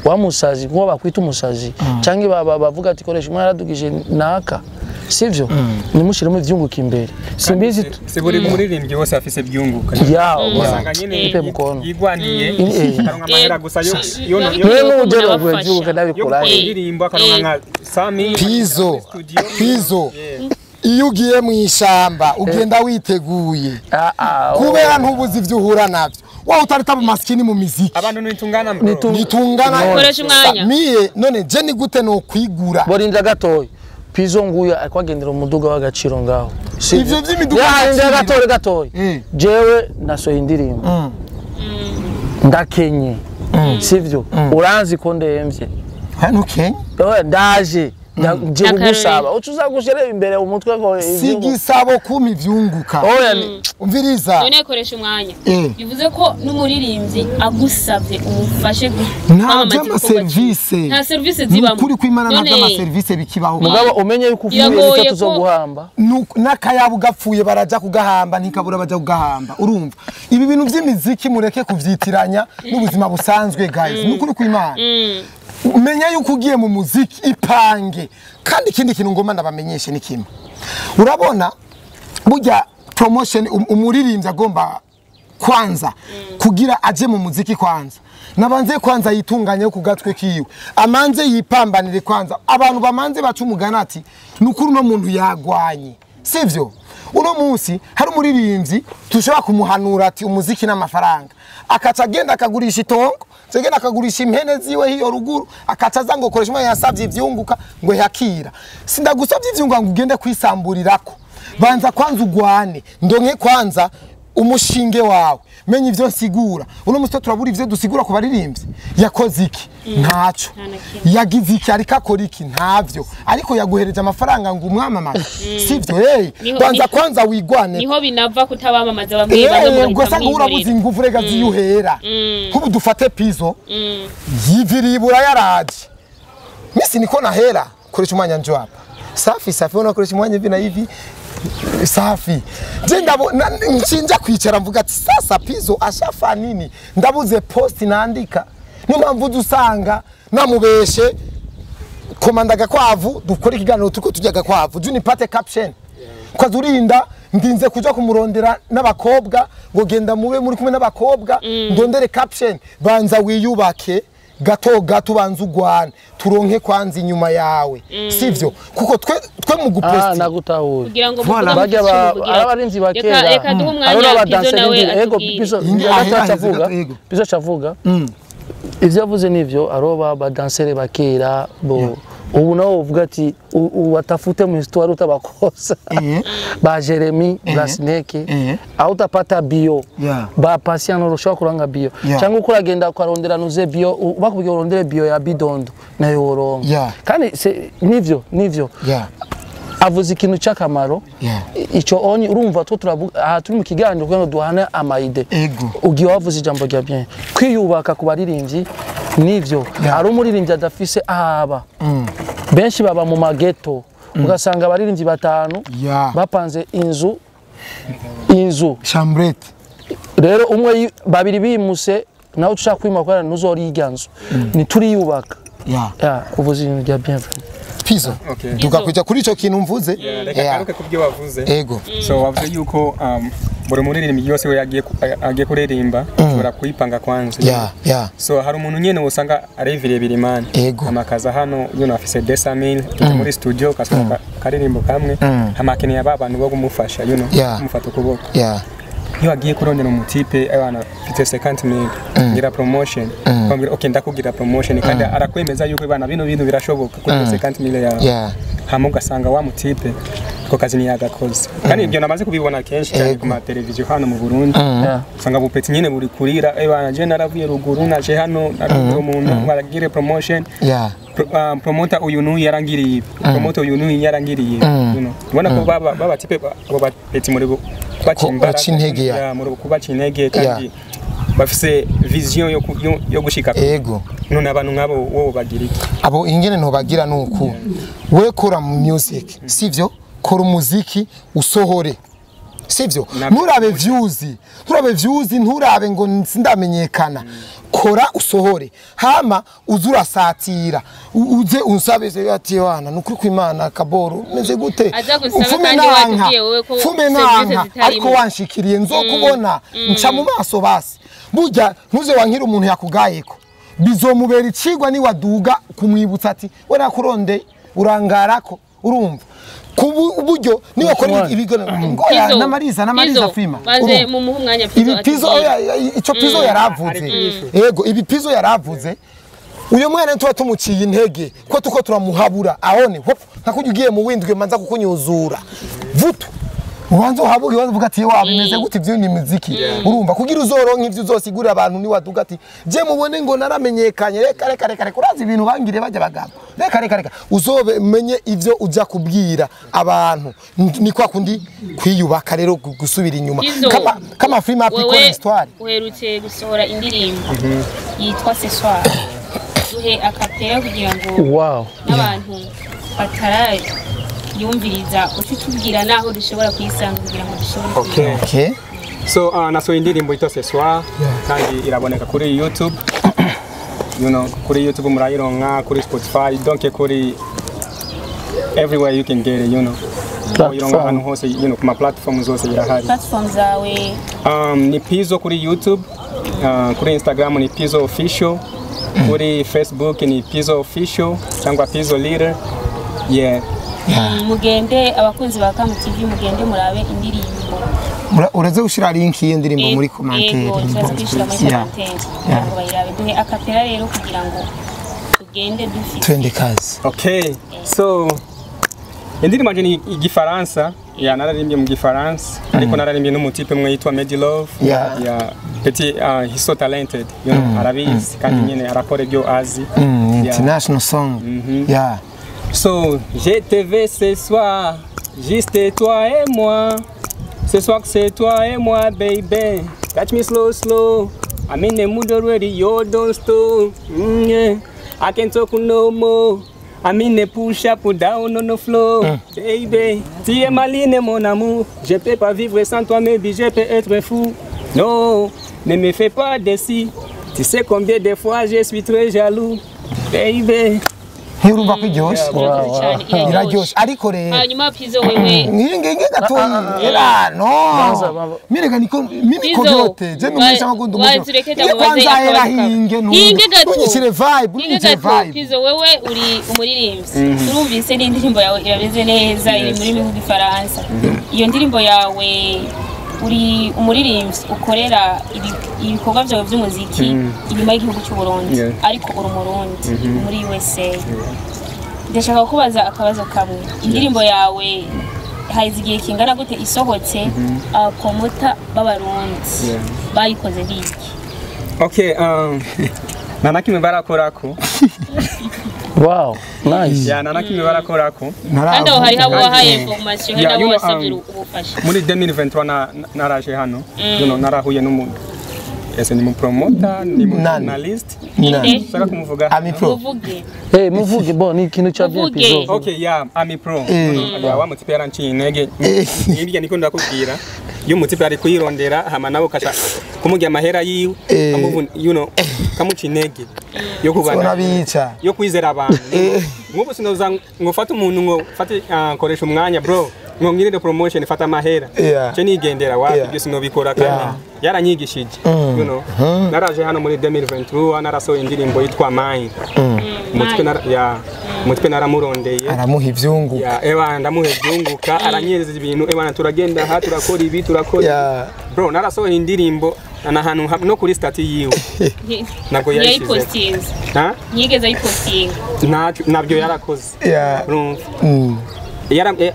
wa musazi nko bakwita umusazi canke bavuga ati koresha umwanya aradugije naka. Sivyo? Nimushiremo ivyunguka imbere. Simbizi si buri muririmbyi wose afise byunguka. Usanga nyine yigwaniye akaronka amahera gusa yo yo ugero gwebyuka ndabikora. Indirimbo akaronka nka Sami Pizo. Pizo. Iyo ugiye mu ishamba ugenda witeguye. Kubera ntubuzi ivyo uhura navyo. Wa utarita mu maskini mu miziki. Abantu nitungana bro. Nitungana. Koresha umwanya. Miye none je ni gute no kwigura. Borinda gatoyi. Pizo nguya ariko agendera umuduga w'agaciro ngaho. Ivyo vy'imiduga y'agaciro gatoyi. Jewe nasoye indirimbo. Ndakenye. Sivyo? Uranzi ko ndemvye. Hano kenye? Ndaje. Nje kugusaba. Ucuza gushira imbere umutwe ngo sigisabo kumi vyunguka. Oya umviriza. None koresha umwanya. Bivuze ko n'umuririmbyi agusavye umufashe kwamamaza service. Nta service zibamo. Kuri kwimana nta ma service bikibaho. Mugabo umenye yuko ufuye nicyo tuzoguhamba. N'akayabu gapfuye baraja kugahamba ntikabura baja kugahamba. Urumva? Ibi bintu vy'imiziki mureke kuvyitiranya n'ubuzima busanzwe guys. Nukuri kwimana. Umenya yuko ugiye mu muziki ipange. Kandi ikindi kintu ngoma ndabamenyeshe ni kimwe. Urabona burya promotion umuririmbyi agomba kwanza kugira aje mu muziki kwanza. Nabanze kwanza yitunganye ku gatwe kiwe. Amanze yipambanire kwanza. Abantu bamanze baca umugana ati nukuri no muntu yagwanye. Sivyo? Uno munsi hari umuririmbyi tushobora kumuhanura ati umuziki n'amafaranga. Akaca agenda akagurisha itongo, agenda akagurisha impene ziwe hiyo ruguru, akaca aza ngo koresha umwanya yasavye ivyunguka ngo yakira. Sindagusavye ivyunguka ngo ugende kwisamburirako. Banza kwanza ugwane, ndonke kwanza umushinge wawe. Menye ivyo nsigura. Uno munsi turabura ivyo dusigura ku baririmbyi. Yakoze iki? Ntaco. Yagize iki? Ariko akora iki? Ntavyo. Ariko yaguhereje amafaranga ngo umwamamaze. Sivyo? Banza kwanza wigwane. Niho binava kutabamamaza bamwe baza ngo sanga urabuze inguvu rega ziyuhera. Kubu dufate Pizo. Yiviribura yaraje. Misi niko nahera. Koresha umwanya njo hapa. Safi safi unakoresha umwanya hivi na hivi. Safi. Je ndabo nshinja kwicara mvuga ati sasa Pizo ashafa nini? Ndabuze post nandika. Niyo mpamvu usanga namubeshe komanda gakwavu dukora ikiganiro turiko tujya gakwavu. Juni pate caption. Kwa zurinda ndinze kuja kumurondera n'abakobwa ngo genda mube muri kumwe n'abakobwa ndondere caption. Banza wiyubake gato gato banza ugwane turonke kwanza inyuma yawe. Sivyo? Kuko twe mu gupost nagutahura kugira ngo bajya abarinzi bakera reka duhe umwanya Pizo nawe ego Pizo avuga Pizo avuga ivyo avuze nivyo aroba badansere bakera bo ubu nawo uvuga ati watafute mu histoire utabakosa ba Jeremy Blasneke aho utapata bio ba patient urushobora kuranga bio cyangwa ukuragenda ukarondera nuze bio bakubwiye urondere bio ya bidondo nayo woronka kandi nivyo avuze ikintu cy'akamaro icyo onye urumva two turavuga aha turi mu kiganiro kugira ngo duhane amaide ugiye wavuze ijambo rya bien kwiyubaka ku baririmbyi nivyo ari umuririmbyi adafise ahaba benshi baba mu mageto Ugasanga abaririmbyi batanu bapanze inzu chambrette. Rero umwe babiri bimuse nawe ushaka kwima kwa ntuzori irya nzu. Nituriyubaka. Uvuze ibintu bya bien vrai. Pizzo. Tugakuja kuri ico kintu mvuze. Reka garuke kubyo wavuze. Ego. So wavuze yuko buri muririmbyi yose we agiye kuririmba ushobora kuyipanga kwanza. So hari umuntu nyene usanga ari birebire man. Amakaza hano you know afise 200,000 tuje muri studio kasoma karirimbo kamwe amakeneye abantu bo kumufasha you know kumufata ukuboko. Iyo agiye kurondera umutipe abana mfite 50,000 ngira promotion bambwira okay ndakugira promotion kandi arakwemeza yuko bana bino bintu birashoboka kuri 50,000 yawe. Hama ugasanga wa mutipe ko kazi ni yagakoze kandi ibyo namaze kubibona kenshi cyane ku ma televiziyo hano mu Burundi. Usanga bupeti nyene buri kurira bana je naravuye ruguru naje hano naruguru umuntu baragire promotion. Promoter uyu n'uyu yarangiriye, promoter uyu n'uyu yarangiriye, you know. Ubona ko baba tipe abo bapeti muri kubaca intege muri kubaca intege kandi bafise vision yo gushika. Ego. None abantu nkabo wowe bagira iki? Abo ingene ntobagira nuko we kora mu music, sivyo? Kora umuziki usohore. Sivyo? Nturabe views, nturabe ngo sindamenyekana. Kora usohore. Hama uzurasatira. Uze unsabe ati wana nukuri kwimana kaboro meze gute? Mfume nanka. Mfume nanka ariko wanshikiriye nzokubona nca mu maso basi. Burya ntuze wankira umuntu yakugayeko. Bizomubera icigwa ni waduga kumwibutsa ati we nakuronde urangarako urumva. Kuburyo niba kora ibigo ngoya namariza fima baze mu muhu mwanya Pizzo ibi Pizzo ico Pizzo yaravuze. Yego ibi Pizzo yaravuze uyo mwana tuba tumuciye intege ko tuko turamuhabura ahone hop nka ugiye mu windwe manza kukunyuzura vutu ubanza uhabuge uvuga ati wa bimeze gute ibyo ni muziki urumva kugira uzoronka ivyo uzosigurira abantu ni waduga ati je mubone ngo naramenyekanye reka reka reka urazi ibintu bangire bajya bagabo reka reka reka uzobe menye ivyo uja kubwira abantu ni kwa kundi kwiyubaka rero gusubira inyuma kama film apiko histoire. Uherutse gusohora indirimbo yitwa Ce soir, duhe akapera kugira ngo n'abantu bataraye yumviriza utitubwira naho dushobora kuyisanga kugira ngo dushobore. Okay. So naso indirimbo yitwa Ce soir kandi iraboneka kuri YouTube. You know, kuri YouTube murayironka, kuri Spotify, donc kuri everywhere you can get it, you know. Uyironka ahantu hose, you know, kuma platforms zose irahari. Platforms zawe ni Pizzo kuri YouTube, kuri Instagram ni Pizzo Official, kuri Facebook ni Pizzo Official cyangwa Pizzo Leader. Yeah. Mugende abakunzi ba Kamu TV mugende murabe indirimbo. Uraze gushira link y'indirimbo muri commentaire. Yego, turaza kuyishira muri commentaire. Ngo bayirabe duhe akapera rero kugira ngo tugende dufite. Twende kazi. Okay. So indirimbo ni igifaransa. Ya nararimbye mu gifaransa ariko nararimbye n'umutipe mwe yitwa Medi Love. Yeah. Petit he's so talented, you know, arabizi kandi nyene arakora ibyo azi. International song. Yeah. So, je te vais ce soir, juste toi et moi. Ce soir c'est toi et moi, baby. Catch me slow, slow. I'm in the mood already, you don't stop. Yeah. I can't talk no more. I'm in the push up down on the floor, baby. Tu es maline, mon amour. Je peux pas vivre sans toi, maybe je peux être fou. Non, ne me fais pas déçu. Tu sais combien de fois je suis très jaloux, baby. Ntirumva ko iryoshe iraryoshe ariko rero hanyuma Pizzo wewe nginge gatoyi era no mirega niko mimi kodote je numvisha magundo muzo kwanza era hinge ntunyishire vibe unyishire vibe. Pizzo wewe uri umuririmbyi turumvise n'indirimbo yawe irabeze neza iri muri mu Gifaransa. Iyo ndirimbo yawe uri umuririmbyi ukorera ibikorwa byawe by'umuziki inyuma y'igihugu cy'u Burundi ariko uri umurundi muri USA. Ndashaka kubaza akabazo kamwe. Indirimbo yawe haize igihe kingana gute isohotse abapromota b'abarundi bayikoze biki? Okay, nanakimwe barakorako. Wow, nice. Yeah, nanakimwe barakorako. Kandi aho hari habo wahaye information hari nabo wasabye ubufasha. Muri 2023 naraje hano, you know, narahuye n'umuntu Ese ni mu promoter, ni mu Nani? journalist. Nani? Shaka kumuvuga. Ami Pro. Muvuge. Eh, muvuge bon ni ikintu cha bien Muvuge. Pizzo. Okay, yeah, Ami Pro. Eh. Ya wa mutipe yaranciye intege. Eh. Nibyo niko ndakubwira. Iyo mutipe ari kuyirondera hama nawe ukasha kumurya amahera yiwe, Eh. kamuvu you know, kamuca intege yo kubana. Unabica. Yo kwizera abantu. Eh. Nk'ubu sinoza ngo fate umuntu ngo fate koresha umwanya bro. Ngo ngirinde promotion fata amahera. Yeah. Ce nigendera wapi Yeah. ibyo sinobikora kandi Yeah. yaranyigishije. You know. Naraje hano muri 2023 narasohoye indirimbo yitwa Mine. Mutwe nara ya mutwe naramurondeye. Aramuha ivyunguka. Ya ewa ndamuhe byunguka aranyereza ibintu ewa turagenda aha turakora ibi turakora. Yeah. Bro narasohoye indirimbo na hantu no kuri stati yiwe. Ntabwo yayishize. Ntiyayipostinze. Ha? Ntiyigeze ayipostinga. Ntabyo yarakoze. Yeah. Urumva? Mm.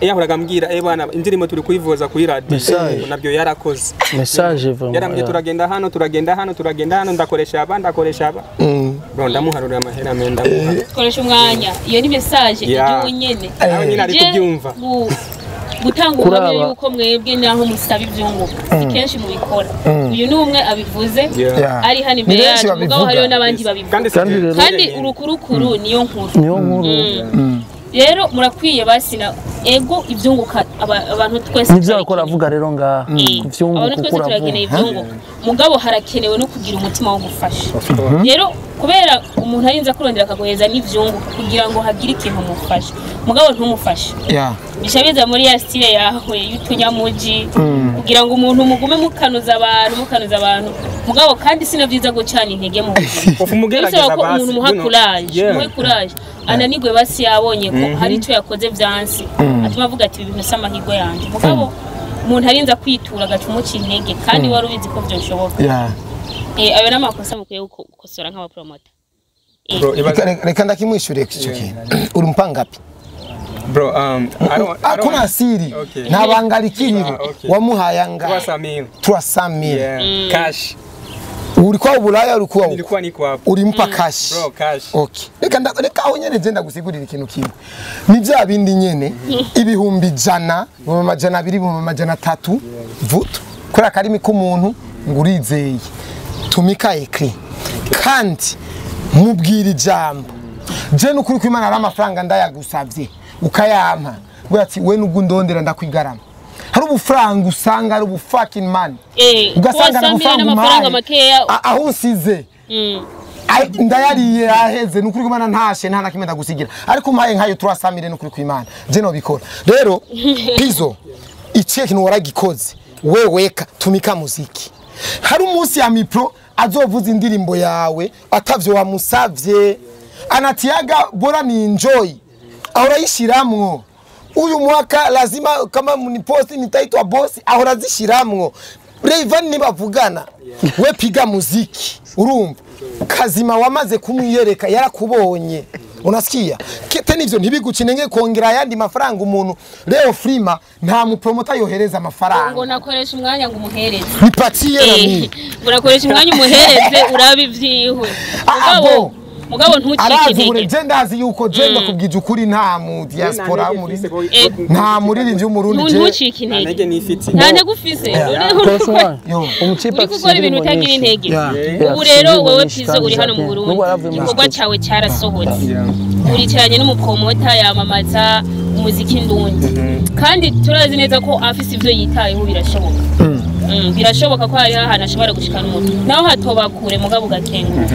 Yahoraga ambwira eh bana indirimbo turi kuyivuza kuri radio Message. nabyo yarakoze. Message vraiment. Yarambwiye yeah. turagenda hano turagenda hano turagenda hano ndakoresha aba ndakoresha aba. Mm. Bro ndamuharurira amahera me ndamuha. Koresha umwanya. Iyo ni message Yeah. ijye nyene. Nawe nyine ari Ije kubyumva. Gutanga Kuraba. ubuhamya yuko mwebwe naho musaba ivyunguka si kenshi mubikora. Uyu ni umwe abivuze Yeah. Yeah. ari hano Ni imbere benshi yacu mugabo babivuga. hariho n'abandi babivuga. Kandi Kandi rero- Kandi urukurukuru niyo nkuru. Niyo nkuru. Rero murakwiye basina ego ivyunguka abantu twese Nivyo akora avuga rero ngaha. Ivyunguka abantu twese uko turakeneye uravuga. ivyunguka mugabo harakenewe no kugira umutima wo gufasha. Rero kubera umuntu arinze akurondera akaguheza n'ivyunguka kugira ngo hagire ikintu umufasha mugabo ntumufashe Yeah. bica biza muri ya style yawe y'utunyamuji kugira ngo umuntu mugume mukanuza abantu mugabo kandi sina vyiza gucana intege mu buzima. Ufu mugerageza Bisaba ko basi, umuntu umuha you know. courage, Yeah. umuhe courage ananigwe basi yabonye ko hari icyo yakoze vyansi atuma avuga ati ibi bintu si amahirwe yanjye mugabo umuntu arinze kwitura agaca umuca intege kandi wari ubizi ko vyoshoboka. Yeah. Ayo ni amakosa mukwiye gukosora nk'abapromota. Bro, ibaze- Reka ndakimwishyure icyo kintu. Uri mpangapi? Bro, I don't, I don't, Hakuna siri. Okay. Nta banga rikiriho. Ah, okay. Wamuhaye angahe? 300,000. 300,000. Yeah. Cash. Ulikuwa Ubulaya ulikuwa huko? Nilikuwa niko hapo. Ulimpa cash. Bro, cash. Okay. Reka aho nyene je ndagusigurira ikintu kimwe. Ni bya bindi nyene 100,000, 200,000, 300,000 vuto. Kuri akarimi k'umuntu ngurizeye. Tumika écrit. Kandi mubwira ijambo. Je nukuri ko Imana ari amafaranga ndayagusavye ukayampa. Ngo ati we nubwo ndondera ndakwigarama. Hari ubufaranga usanga ari ubu fucking money. Ugasanga kuwa amafaranga n'amafaranga umpaye, makeya. aho unsize ndayariye aheze nukuri ko Imana ntashe nta nakimwe ndagusigira ariko umpaye nkayo 300,000 nukuri ko Imana je no bikora rero Pizzo ikihe kintu waragikoze weweka tumika muziki hari umunsi ya Mipro azovuza indirimbo yawe atavyo wamusavye anatiaga bora ni enjoy ahora yishiramwo uyu mwaka lazima kama mniposti nitaitwa bosi ahora zishiramwo Rayvanny nibavugana we piga muziki urumva Kazima wamaze kumwiyereka yarakubonye unasikia kete nivyo ntibigucinenge kongera ayandi mafaranga umuntu Leo Frima nta mupromota yohereza amafaranga ngo nakoresha umwanya ngo umuhereze nipatie na mimi ngo nakoresha umwanya umuhereze urabe ivyiwe Ah, mugabo bo. mugabo ntucike arazi intege je ndazi yuko je ndakubwije ukuri nta mu diaspora muri nta muririmbyi w'umurundi je ntucike intege Ntege nifite. nta ntege ufise Koresha umwanya. Yo. Umutipe uri afise gukora ibintu indirimbo utagira nyinshi. intege Yeah. ubu Yeah, rero afise wewe indirimbo Pizzo nyinshi uri hano mu kandi Burundi n'ubu yaravuye muri igikorwa studio. cyawe cyarasohotse uricaranye n'umupromota yamamaza umuziki ndundi kandi turazi neza ko afise ivyo yitayeho birashoboka. Birashoboka ko hariho ahantu ashobora gushikana umuntu naho hatoba kure mugabo ugakenguka.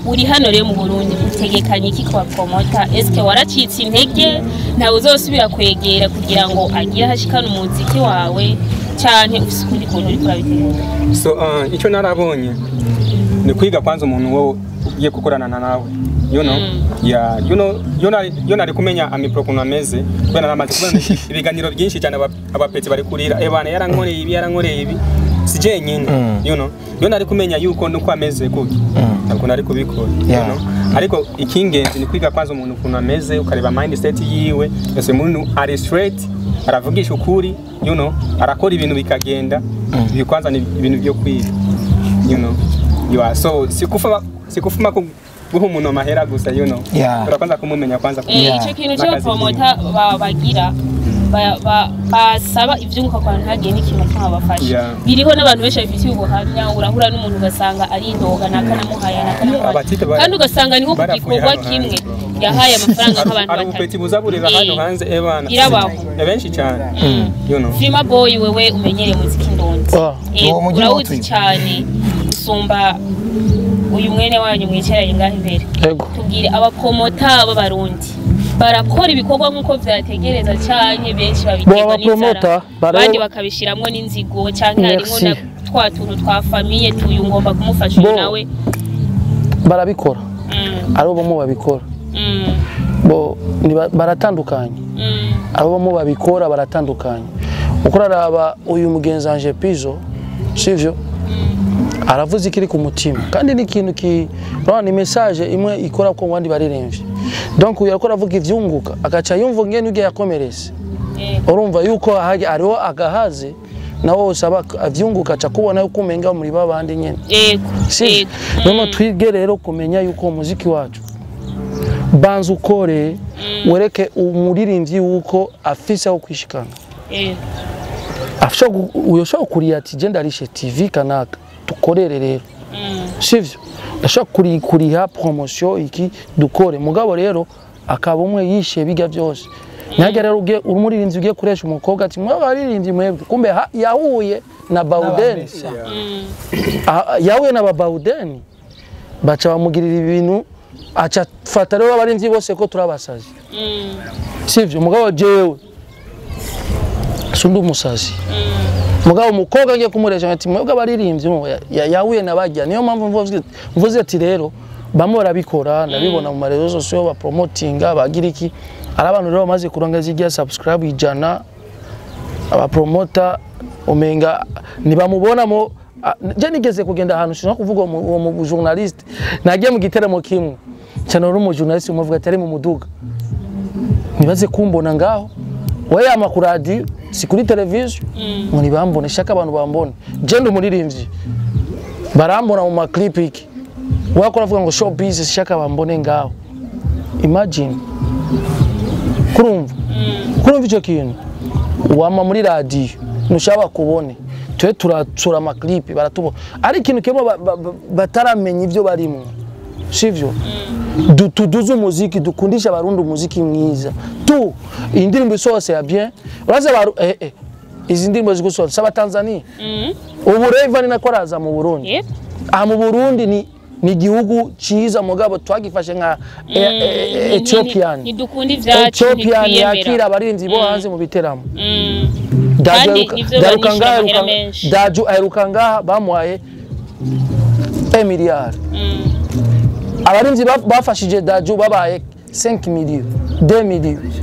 Uri hano rero mu Burundi utegekanye iki kwa promota? Eske waracitse intege ntawe uzosubira kwegera kugira ngo agire aho ashikana umuziki wawe canke ufise ukundi kuntu uriko urabitegura? So icyo narabonye ni kwiga kwanza umuntu wo ugiye gukorana nawe. You know? Yeah, you know, yo nari kumenya Amipro kuntu ameze kubera naramaze kubona ibiganiro byinshi cyane abapetsi bari kurira eh bana yarankoreye ibi yarankoreye ibi si jenyine you know yo nari kumenya yuko nuko ameze kuki ntabwo nari kubikora you know ariko ikingenzi ni kwiga kwanza umuntu ukuntu ameze ukareba mindset yiwe ese umuntu ari straight aravugisha ukuri you know arakora ibintu bikagenda ibi kwanza ni ibintu byo kwiga you know you are so sikufuma guha umuntu amahera gusa you know Yeah. urakwanza kumumenya kwanza Ico kintu c'abapromota bagira Basaba ivyunguka kwa ntagiye n'ikintu kimwe babafasha. Biriho n'abantu benshi babifitiye ubuhamya. Urahura n'umuntu ugasanga aridoga, nakanamuhaye, nakanamuhaye, Abatipe kandi ugasanga ni nko ku barapfuye gikorwa hano kimwe hanze. Yahaye amafaranga nk'abantu Hari batatu. ubupeti buza burira hano hanze ebana. Irabaho. Benshi cyane. Filma Boy, wewe umenyereye muziki ndondi. Uwo mujyi Urawuzi wote. cyane gusumba uyu mwene wanyu mwicaranye ngaho imbere. Yego. Tubwire, abapromota b'Abarundi barakora ibikorwa nk'uko vyategereza, canke benshi babiterwa Bo, n'inzara, abapromota abandi bakabishiramwo n'inzigo, canke harimo Merci. na twa tuntu twa famille, tuyu ngomba kumufasha uyu Bo. nawe? Barabikora. Ari bo babikora. Bo baratandukanye. Abo bamwe babikora baratandukanye. Uko uraraba uyu mugenzi wanje Pizzo, sivyo, aravuze ikiri ku mutima, kandi ni ikintu ki urabona ni message imwe ikora ko abandi baririmbye. Donc uyu ariko aravuga ivyunguka, agaca yumva ngene ugiye yakomerese. Urumva yuko hariho agahaze nawe usaba avyunguka, aca kubona yuko umenga muri babandi nyene. Sivyo? None twige rero kumenya yuko umuziki wacu, banza ukore, wereke umuririmbyi yuko afise aho kwishikana. Afise uyoshobora kuriya ati je ndarishe TV kanaka, dukorere rero. Sivyo? Ndashobora kuriha promotion iki, dukore. Mugabo rero akaba umwe yishe bijya byose. Ntihagire rero ugiye umuririmbyi ugiye kuresha umukobwa ati mwe baririmbyi mwebwe, kumbe yahuye na Bauden. Yahuye na Bauden, baca bamugirira ibintu, aca fata rero abarinzi bose ko turabasazi. Sivyo? Mugabo jewe sundi umusazi. Mugabo umukobwa agiye kumuresha ati mwebwe abaririmbyi yahuye na bajya. Niyo mpamvu mvuze ati rero bamwe barabikora, ndabibona mu marezo sosiyo bapromotinga, bagira iki. Ari abantu rero bamaze kuronga zijya subscribe 100, abapromota umenga ntibamubonamo. Je nigeze kugenda ahantu, sinshaka kuvuga uwo mu journaliste, nagiye mu giteramo kimwe cyane, uri umu journaliste umuvuga atari mu muduga, nibaze kumbona ngaho we yama ku radio, si kuri televiziyo, ngo ntibambone. Shaka abantu bambone, je ndi umuririmbyi, barambona mu maclip iki, wakora avuga ngo showbiz, shaka bambone ngaho. Imagine, kurumva icyo kintu, wama muri radio ntushobora kubone, twe turatsura amaclip baratubona, ari ikintu kimwe bataramenya ibyo barimo, sivyo? Tuduze umuziki, dukundisha Abarundi umuziki mwiza tu. Iyi ndirimbo isohotse ya bien, uraza izi ndirimbo zigusohotse saba Tanzania. Ubu Rayvanny nako araza mu Burundi. Aha mu Burundi ni igihugu cyiza, mugabo twagifashe nka Ethiopian. Ntidukunda ibyacu. Ethiopian Ntitwiyemera. yakira abarinzi bo hanze mu biteramo. Daju Kandi nivyo aheruka banishyura ngaha, amahera menshi. Daju aheruka ngaha bamuhaye 1 miliyari. Abarinzi bafashije Daju babaye 5 millions, 2 millions.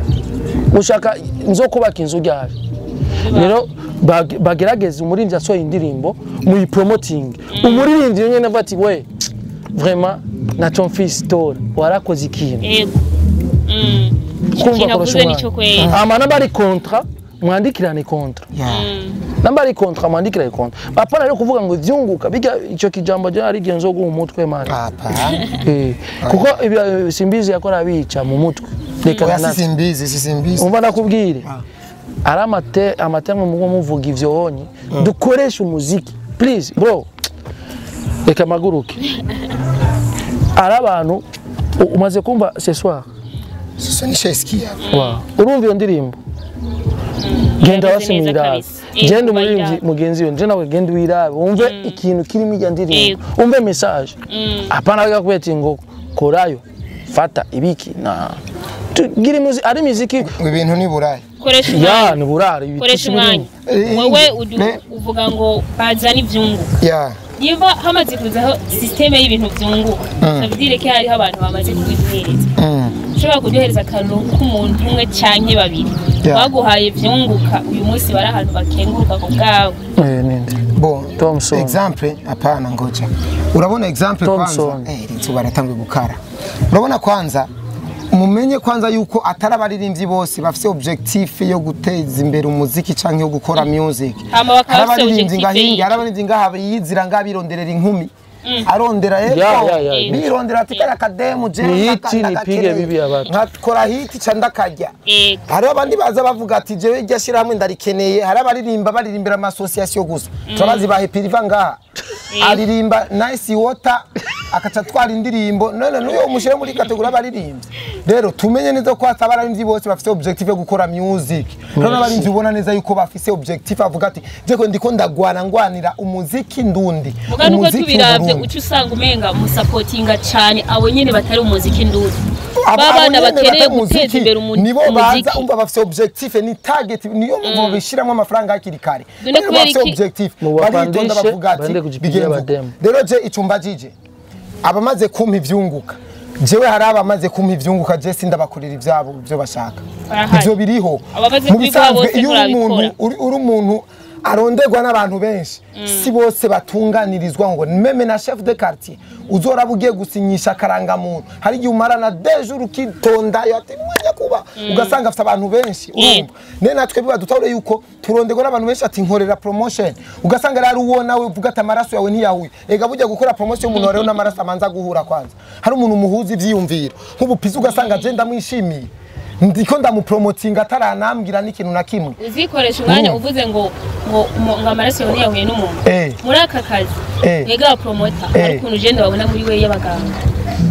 Ushaka nzokubaka inzu ryari? Rero bagerageze, umuririmbyi asohoye indirimbo muyipromoting, umuririmbyi nyene avuga ati we vraiment na ton fils Tora warakoze ikintu. Yego. Ico Kumva kintu kurusha avuze umwana. nico kweli. Hama namba ari contrat, mwandikirane contrat. Namba ari contrat, mwandikirane contrat. Apana rero kuvuga ngo ivyunguka bijya, ico kijambo je ari genzo guha umutwe man. Papa. Kuko ibyo Simbizi yakora bica mu mutwe. Reka Oya, na si Simbizi, si Simbizi. Umva nakubwire, ari amate amateme mugo muvuga ivyo honye, dukoreshe umuziki please bro. Reka maguruke, ari abantu umaze kumva ce soir. Sasa nishaisikia. Wow. Urumva iyo ndirimbo, genda Yakoze basi neza mwirabe. kabisa. Genda umuririmbyi bayirabe. mugenzi we, nje nawe genda wirabe, wumve ikintu kirimo ijya ndirimbo, wumve message. Apana wiga kubera ati ngo korayo fata ibiki na tugira ari muziki. Ngo ibintu ni burayi. Koresha Ya umwanya. ni burare. Koresha umwanya. Wewe uvuga ngo bazana ivyunguka. Niba hamaze kuzaho système y'ibintu vyunguka, ça veut dire ko hariho abantu bamaze kubiduhereza. Ushobora kuduhereza akaruro k'umuntu umwe canke babiri baguhaye ivyunguka, uyu munsi bari ahantu bakenguruka ku bwawe? Ninde? Bon, Thompson. Exemple, hapana, ngoja. Urabona exemple kwanza, Thompson. Iri zuba ratanguye gukara. Urabona kwanza mumenye kwanza yuko atari abaririmbyi bose bafise objectif yo guteza imbere umuziki canke yo gukora music. Hama bakaba Hari bafise abaririmbyi objectif ngahinga, y'ico. hari abaririmbyi ngaha biyizira ngaha bironderera inkumi. Arondera Ya, ya, ya. Birondera ati kariya kademu je Ni ndaka- hiti, nipige ndagakeneye. bibi abantu. Nkakora hiti ca ndakarya. Yego. Hariho abandi baza bavuga ati jewe iryo shyirahamwe ndarikeneye. Hari abaririmba baririmbira amasosiyasiyo gusa, turabazi ba Hepiriva ngaha aririmba Nice Water akaca atwara indirimbo. None n'uyo umushyire muri catégorie y'abaririmbyi. Rero tumenye neza ko hataba abaririmbyi bose bafite objectif yo gukora music. Rero n'abaririmbyi ubona neza yuko bafise objectif, avuga ati jeko ndiko ndagwana ngwanira umuziki ndundi, Muga nuko umuziki tubiravye w'Uburundi. uca usanga umenga musapotinga cane abo nyene batari umuziki ndundi, Abo babana nyene bakeneye batari guteza umuziki, imbere nibo baza umuziki. umva bafise objectif, ni target, niyo mpamvu babishiramwo amafaranga hakiri kare. None Rero kubera bafise iki? objectif, Mubapandishe, baritonda, bavuga ati baende kujipigia bigenze uko. abademu. Rero je icumba jije abamaze kumpa ivyunguka, jewe hari abamaze kumpa ivyunguka, je sindabakorera ivyabo byo bashaka. Barahari. Ivyo biriho. Abamaze Mu kubiguha bisanzwe bose iyo uri umuntu nturabikora. uri umuntu aronderwa n'abantu benshi, si bose batunganirizwa ngo même na chef de quartier uzoraba ugiye gusinyisha akarangamuntu, hari igihe umara na deux jours ukitondayo ati mwanya kuba ugasanga afite abantu benshi. Urumva ne natwe biba dutahure yuko turonderwa n'abantu benshi ati nkorera promotion, ugasanga rero uwo nawe uvuga ati amaraso yawe ntiyahuye. Ega burya gukora promotion y'umuntu rero n'amaraso amanza guhura kwanza. Hari umuntu muhuza ivyiyumviro nk'ubu Pizzo, ugasanga je ndamwishimiye, ndiko ndamupromotinga ataranambwira n'ikintu na kimwe. Uzikoresha umwanya uvuze ngo amaraso yawe ntiyahuye n'umuntu muri aka kazi. Mwega wa promoter, hari ukuntu ugenda babona muri we y'abaganga,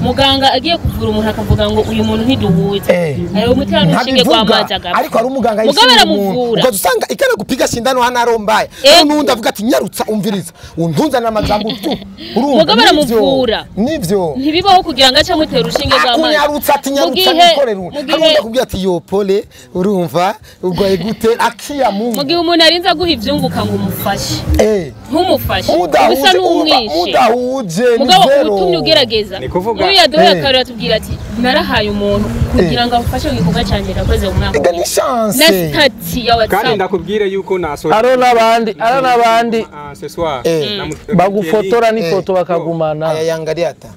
muganga agiye kuvura umuntu akavuga ngo uyu muntu ntiduhuze, hari umutera n'urushinge Ntabivuga, rw'amazi agapfa. ariko hari umuganga Mugabo yishimira umuntu, aramuvura. ugaca usanga ikana gupiga shindano hano arombaye. N'undi avuga ati nyarutsa umviriza untunzanira amajambo tu, urumva Mugabo nivyo, aramuvura. Nivyo. Ntibibaho kugira ngo ace amutera urushinge rw'amazi. Akunyarutsa ati Mu nyarutsa nikorera. mu Hari gihe undi akubwira ati yo pole, urumva urwaye gute, akiya mu Mungu. gihe umuntu arinze aguha ivyunguka ngo umufashe, ntumufashe, uba usa Mudahuje, n'umwishe. mudahuje ni Mugabo zero. ubutumye ugerageza. Ni kuvuga- Nk'uyu yaduhaye akarori atubwira ati narahaye umuntu kugira ngo amufashe mu gikorwa cyanjye nakoze mu mwaka Ega ni uheze. chance. Na statut ya Kandi WhatsApp. ndakubwire yuko nasoje Hariho n'abandi, hariho n'abandi Ah, ce soir bagufotora n'ifoto bakagumana. Aya yangaria ata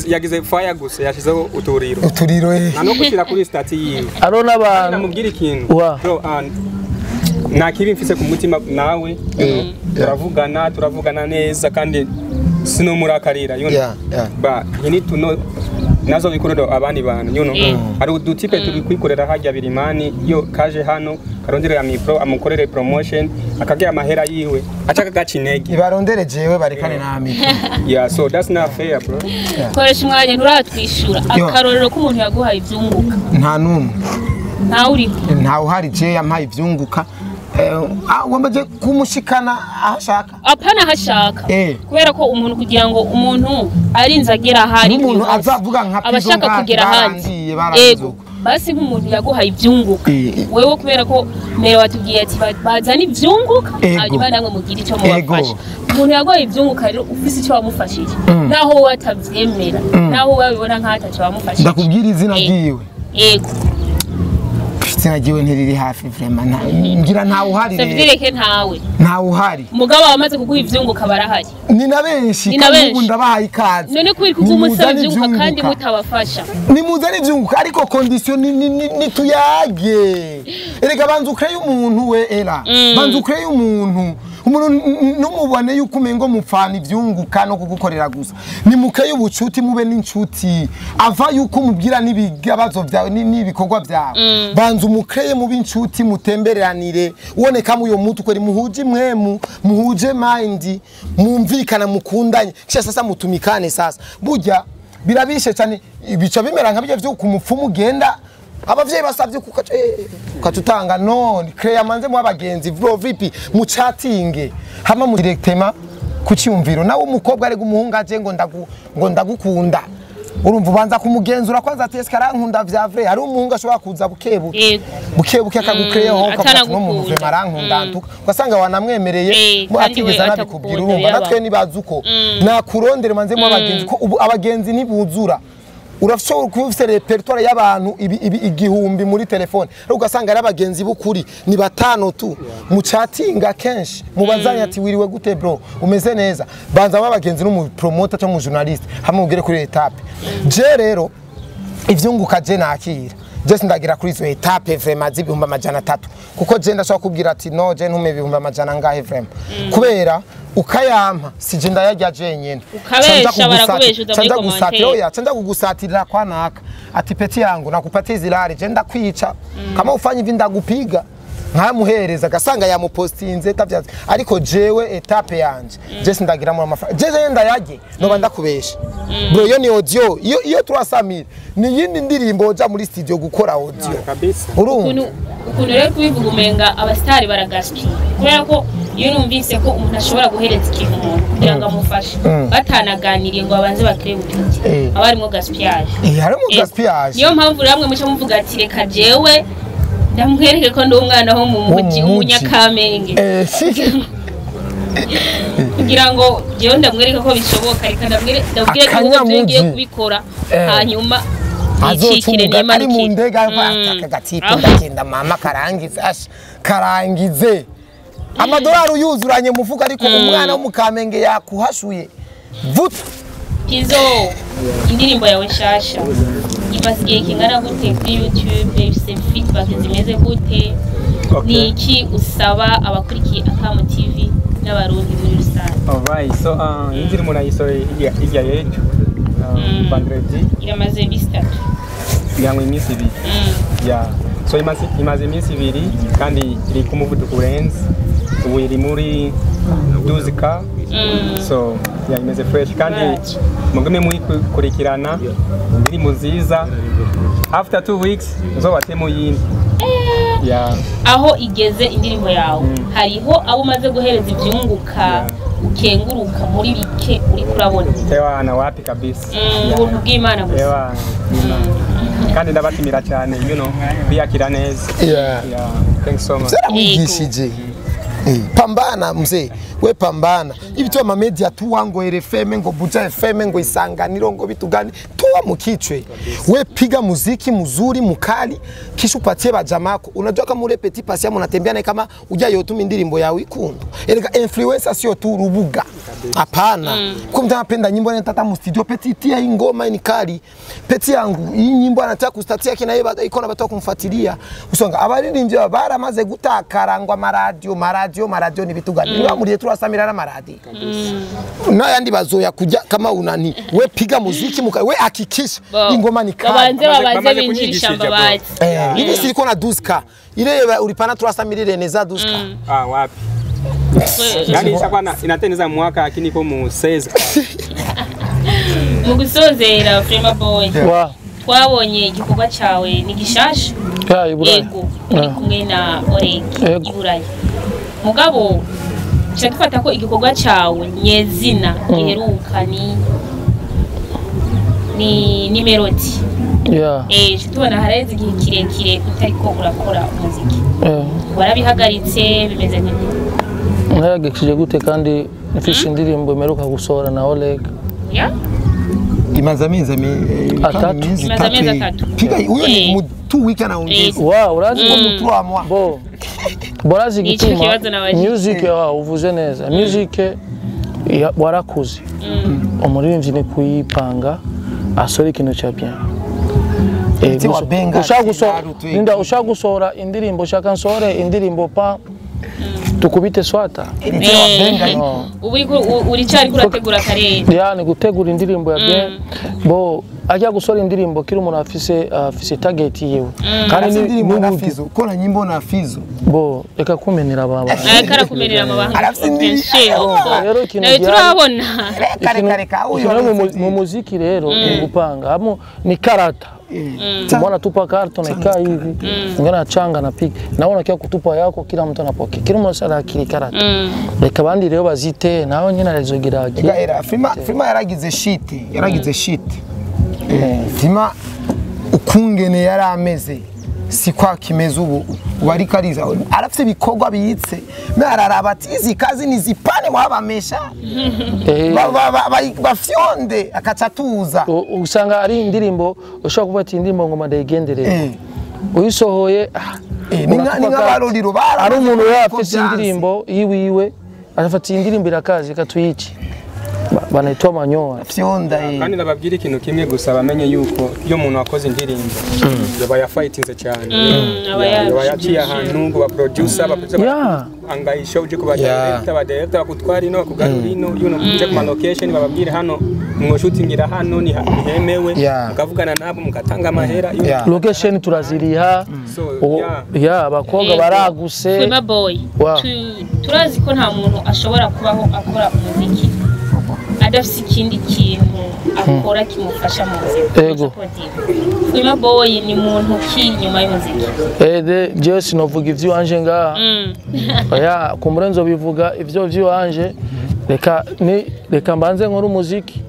yagize fire gusa yashizeho uturiro uturiro nta no gushyira kuri statut yiwe. Hariho n'abantu Namubwira ikintu. Wa. Bro, ah, nta kibi mfise ku mutima nawe, turavugana neza kandi sinumurakarira. Ba you need to know nazo bikorera abandi bantu. Hari udutipe turi kwikorera hajya birimani yo kaje hano karondera micro amukorere promotion akagira amahera yiwe aca kagaca intege. Ibarondere jewe barekane nami. Yeah, so that's not fair, bro. Koresha umwanya, nturatwishyura. Yo. Akarorero k'umuntu yaguhaye ibyunguka. Nta n'umwe. Ntawe uriho. Ntawe uhari je yampaye ivyunguka. Ugomba je kumushikana aho ashaka. Apana hashaka. Kubera ko umuntu kugira ngo umuntu arinze agera ahari N'umuntu uyu munsi, azavuga nka aba Pizzo ashaka ngaha, kugera ahandi. barangiye, barangiye Ego. uko. Basi nk'umuntu yaguhaye ibyunguka, wewe kubera ko mbere watubwiye ati bazane ibyunguka, hanyuma namwe mugire icyo mubafasha. Umuntu yaguhaye ibyunguka rero ufise icyo wamufashije, naho wowe atabyemera, naho wowe wabibona nk'aho atacyo wamufashije. Ndakubwira izina ryiwe. Yego. Izina ryiwe ntiriri hafi vraiment, ngira ntawe uhari rero. Savyireke ntawe. Ntawe uhari. Mugabo wamaze kuguha ivyunguka barahari. Ni na benshi. Ni na Kandi benshi. ubu ndabahaye ikaze. None kubera kuguma usaba Nimuzane ivyunguka kandi ivyunguka. mutabafasha? Nimuzane ivyunguka, ariko condition ni tuyage. Erega banza ukreye umuntu we era, banza ukreye umuntu, umuntu numubone yuko umengo mupfana ivyunguka no kugukorera gusa. Nimukeye ubucuti, mube n'inshuti, ava yuko umubwira n'ibibazo byawe n'ibikorwa byawe. Banza umukreye mube inshuti, mutembereranire, uboneka uyo mutu kweri muhuje imwemu, muhuje mind, mumvikana, mukundanye, kisha sasa mutumikane. Sasa burya birabishe cyane, bica bimera nka bijya vyo ku mupfumu ugenda abavyeyi basavye kukaca ukaca utanga none. Creya manze mu abagenzi bro vipi, muchatinge hama mu directement ku cyumviro. Nawe umukobwa arega umuhungu aje ngo ndagu ngo ndagukunda, urumva ubanza kumugenzura kwanza ati eske arankunda vya vrai. Hari umuhungu ashobora kuza bukebuke bukebuke akagukreyeho, ukavuga ati no muntu atanagukunda. vraiment arankunda ntuka, ugasanga wanamwemereye Kandi we atigeze anabikubwira. atagukunda, Urumva biraba. natwe nibaza uko nakurondere manze mu abagenzi ko ubu abagenzi ntibuzura. Urashobora kuba ufite répertoire y'abantu ibi 1000 muri telefone, ariko ugasanga ari abagenzi b'ukuri ni batanu tu. Mucatinga kenshi, mubazanye ati wiriwe gute bro, umeze neza. Banza abagenzi n'umupromoter cyangwa umujournaliste hamwe mugere kuri étape. Je rero ivyunguka je nakira, je sindagira kuri izo étape vraiment z'300,000, kuko je ndashobora kubwira ati no je ntume 100,000 ngahe vraiment, kubera Ukayampa sije ndayarya jenyene. Ukabesha barakubesha uza muri commentaire. Oya, canja kugusatirira kwa naka. Ati peti yangu nakupatia zilari, je ndakwica. Kama ufanye hivi ndagupiga. Nkamuhereza agasanga yamupostinze tavyazi. Ariko jewe etape yanje. Je sindagiramo amafaranga. Je ndayarye noba ndakubesha. Bro iyo ni audio, iyo 300,000 ni yindi ndirimbo oja muri studio gukora audio. Kabisa. Urumva? Ukuntu rero kubivuga umenga abastari baragaspira. Kubera ko iyo numvise ko umuntu ashobora guhereza ikintu umuntu kugira ngo amufashe batanaganiriye ngo babanze bakire ubucuti aba harimo gaspillage. Harimo gaspillage. Niyo mpamvu ramwe muce muvuga ati reka jewe ndamwereke ko ndi umwana wo mu mujyi umunyakamenge. Kugira ngo jewe ndamwereke ko bishoboka, reka ndamwereke ko ngiye kubikora hanyuma azocumuga ari mu ndege akagatipe ndagenda mama karangize karangize amadolari uyuzuranye mufuka ariko umwana wo mukamenge yakuhashuye vuta. Pizzo indirimbo yawe nshasha imaze igihe kingana gute kuri YouTube, ifise feedback zimeze gute? Ni iki usaba abakurikiye Akamo TV n'abarundi muri rusange? Alright, so indirimbo nayisohoye hirya y'ejo vendredi, iramaze iminsi itatu kugira iminsi ibiri. Yeah. So imaze iminsi ibiri kandi iri ku muvuduko urenze, ubu iri muri 12K. So yeah, imeze fresh kandi mugume muyikurikirana, indirimbo nziza. After 2 weeks nzobatemo yindi. Yeah. Aho igeze indirimbo yawe hariho abo umaze guhereza ibyunguka ukenguruka muri bike uri kurabona? Ewa na wapi kabisa. Ubuntu bw'Imana gusa. Ewa. Kandi ndabatimira cyane, you know, biyakira neza. Yeah. Yeah. Thanks so much. Mugishije. Pambana mzee, we pambana. Ibi tu ama media tuwa ngo RFM ngo Buja FM ngo Isanganiro ngo bitugani tuwa mukichwe. We piga muziki mzuri mukali kisha upatie bajamako. Unajua kama ule petit pasia mnatembea naye kama ujayotuma indirimbo yawe ikundo. Erega influencer sio tu rubuga. Hapana. Kwa mtu anapenda nyimbo anataka mu studio petit tia ingoma ni kali. Petit yangu hii nyimbo anataka kustatia kina yeye iko na watu kumfuatilia. Usonga abaririmbyi baramaze gutakarangwa maradio maradio ni bitugani. Niba muri turasamira na maradi. N'ayandi bazoya kujya kama unani. We piga muziki muka we hakikisha ingoma ni kali. Babanze binjirisha mbabazi. Hivi silikuwa na 12K. Ile ulipana turasamira neza 12K. Ah wapi. Yani ishakuwa inatengeneza mwaka lakini iko mu 16. Mu gusozera Freema Boy. Twabonye igikorwa cyawe ni gishasha. Yego, uri kumwe na Oreg Iburayi. Mugabo cyatufata ko igikorwa cyawe nyezina giheruka ni Melody. Yeah. Tubona hareze igihe kirekire utariko urakora umuziki. Warabihagaritse bimeze gute? Naragikije gute kandi mfise indirimbo imeruka gusohora na Oleg. Yeah. Imaze amezi atatu. Piga uyo ni mu 2 week anaongeza. Wow, urazi mu 3 mois. Bo. Borazi gituma music yawe uvuze neza. Music warakuze. Umuririmbyi ni kuyipanga asore ikintu cya bien. Ushaka gusohora indirimbo, ushaka nsohore indirimbo pa tukubite swata. Ubu uri kurategura karere. Yani gutegura indirimbo ya bien. Bo ajya gusohora indirimbo kiri umuntu afise target yiwe. Kandi indirimbo na Fizo, kora nyimbo na Fizo. Bo reka kumenera baba. Reka kumenera amabanga. Rero ikintu turabona. Reka uyo mu muziki rero gupanga hamo ni karata. Mbona tupa karto na ikaa hivi. Ngana changa na piga. Naona kia kutupa yako kila mtu anapokea. Kila mtu ana akili karata. Reka bandi rero bazite naho nyina rezogira. Era Frima yaragize shit, yaragize shit. Frima ukungene yarameze si kwa kimeze ubu wari kariza arafite ibikorwa biyitse me araraba ati izi kazi nizipane mwabamesha bafyonde akacatuza. Usanga ari indirimbo ushobora kuvuga ati indirimbo ngoma ndayigendereye uyisohoye ni nk'abaroriro bara ari umuntu yafite indirimbo yiwiwe arafata indirimbo irakazi katuyici Banaitwa manyoya. Fyonda Kandi nababwira ikintu kimwe gusa, bamenye yuko iyo umuntu wakoze indirimbo yaba yafightinze cyane, yaba yaciye ahantu ngo ba producer angaisha uje kuba director, ba director bakutwara ino, bakugarura ino, you know, uje ku location bababwire hano mwoshutingira, hano ni hemewe, mukavugana nabo, mukatanga amahera. Location turaziriha. Ya abakobwa baraguse. Freema Boy, turazi ko nta muntu ashobora kubaho akora umuziki adafite ikindi kintu akora kimufasha mu buzima. Ego. Freema Boy ni muntu ki nyuma y'umuziki? Jewe sinovuga ivy'iwanje ngaha. Oya, kumbure nzobivuga ivyo vy'iwanje. Reka mbanze nkore umuziki.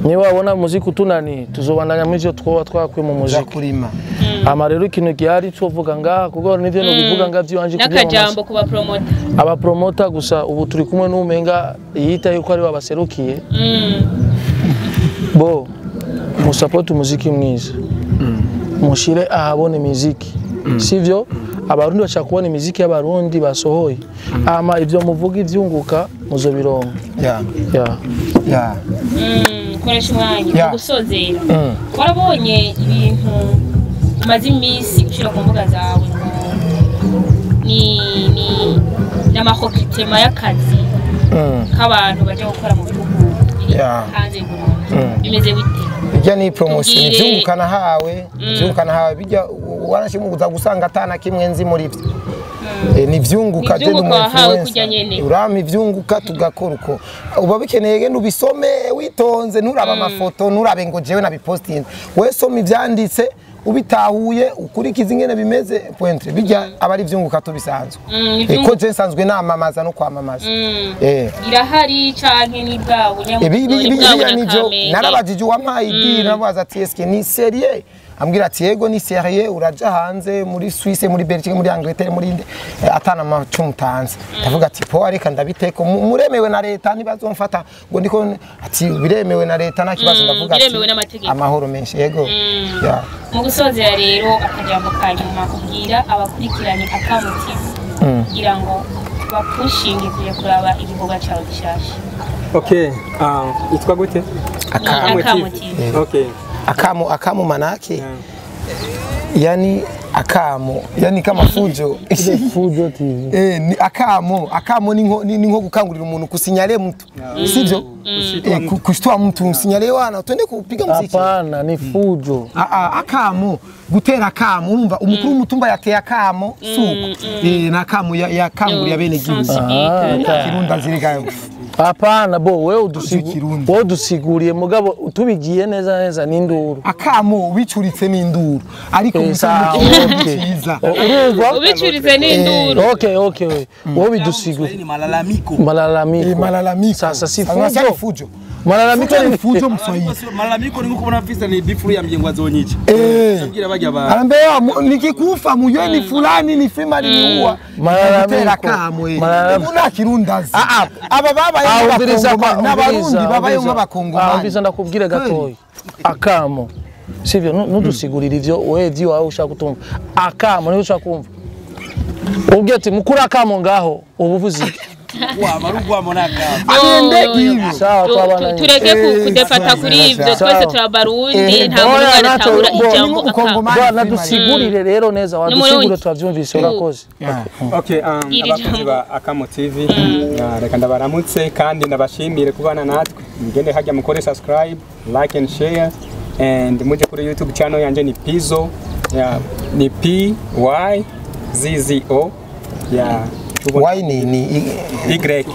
Niba wabona umuziki utunaniye, tuzobandanya muri ivyo twoba twakuye mu muziki. Kurima. Ama rero ikintu gihari twovuga ngaha, kuko nivyo nobivuga ngaha vy'iwanje kugira n'akajambo ku ba promoter. Aba promoter gusa ubu turi kumwe n'umenga yita yuko ari wabaserukiye. Bo musupport umuziki mwiza. Mushire ahabone imiziki. Sivyo? Abarundi bashaka kubona imiziki y'abarundi basohoye. Ama ivyo muvuga ivyunguka muzobironka. Koresha umwanya gusozera. Warabonye ibintu umaze iminsi ushira ku mbuga zawe ngo ni n'amahokitema y'akazi k'abantu baje gukora mu bihugu hanze y'Uburundi. Bimeze bite? Bijya ni promotion ivyunguka nahawe, ivyunguka nahawe bijya warashimuguza gusanga atana kimwe nzi muri byo. Ni vyunguka je Ivyunguka wahawe kurya nyene. Urama ivyunguka tugakora uko uba bikeneye, genda ubisome witonze, nturaba amafoto, nturabe ngo jewe nabipostinze, we soma ivyanditse ubitahuye, ukurikiza ingene bimeze pointre, bijya aba ari ivyunguka tubisanzwe. Ko je nsanzwe namamaza no kwamamaza. Irahari canke ni bwa bunyamugabo? Narabajije uwampaye idiri, nabaza ati eske ni serie? Ambwira ati yego ni serie, uraja hanze muri Suisse, muri Belgique, muri Angleterre, muri inde, atana amacumu utanze. Ndavuga ati po reka ndabiteko, muremewe na leta ntibazomfata ngo ndiko, ati biremewe na leta nta kibazo. Ndavuga ati amahoro menshi. Yego. Mu gusozera rero akajambo ka nyuma kubwira abakurikiranye Akamo TV kugira ngo bapushinge kuja kuraba igikorwa cyawe gishasha. Okay, itwa gute? Akamo TV. Okay. Akamo manake yani akamo yani kama fujo. Fujo TV. Ni akamo ni nko gukangurira umuntu, kusinyale mtu. Sivyo? Kushtua mtu, usinyale wana twende kupiga muziki. Hapana, ni fujo. Akamo gutera akamo, urumva umukuru w'umutumba yateye akamo suko. Na akamo yakanguriye bene gihugu. Kirunda zirigayo. Hapana bo wewe udusiguriye mugabo tubigiye neza neza n'induru. Akamo ubicuritse n'induru ariko cyiza. Urumva ubicuritse n'induru. Okay wewe bidusiguriye ni malalamiko. Malalamiko. Sasa si fujo. Malalamiko ni fujo mswahili. Malalamiko ni nkuko visa ni bifuru ya mjengwa zonyiche. Sabgira bajya ba. Arambea nikikufa mujue ni fulani ni Freema aliniua. Malalamiko. Malalamiko kirundazi. Aba baba n'abarundi babaye nk'abakongomani. Umviriza ndakubwira gatoyi. Akamo. Sivyo nudusigurira ivyo wewe vyo wawe ushaka kutumva. Akamo niyo ushaka kumva. Ubwiye ati mukuru akamo ngaho ubuvuzi. Tureke kudefata kuri ivyo, twese turabarundi, nta muntu aratahura ijambo akamo. Bwana dusigurire rero neza, wadusigure twavyumvise, urakoze. Okay, abakozi ba Akamo TV, reka ndabaramutse kandi ndabashimire kubana natwe. Mugende hajya mukore subscribe, like and share, and muje kuri YouTube channel yanje ni Pizzo, ni P Y Z Z O. Y ni Y.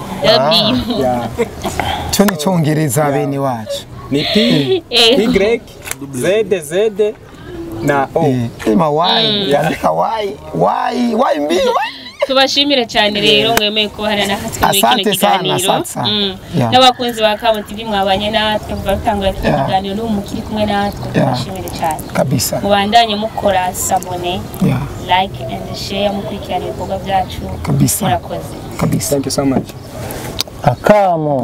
Cyo ni cyongereza bene wacu. Ni P Y Z Z na O. Ima Y, yandika Y, Y, Y mbili. Tubashimire cyane rero mwemeye kubahana natwe muri kino kiganiro. N'abakunzi ba Akamo TV mwabanye natwe kuva rutangura kino kiganiro n'ubu mukiri kumwe natwe, tubashimire cyane. Kabisa. Mubandanye mukora sabone, like and share, mukurikirana ibikorwa byacu. Kabisa. Murakoze. Kabisa. Thank you so much. Akamo.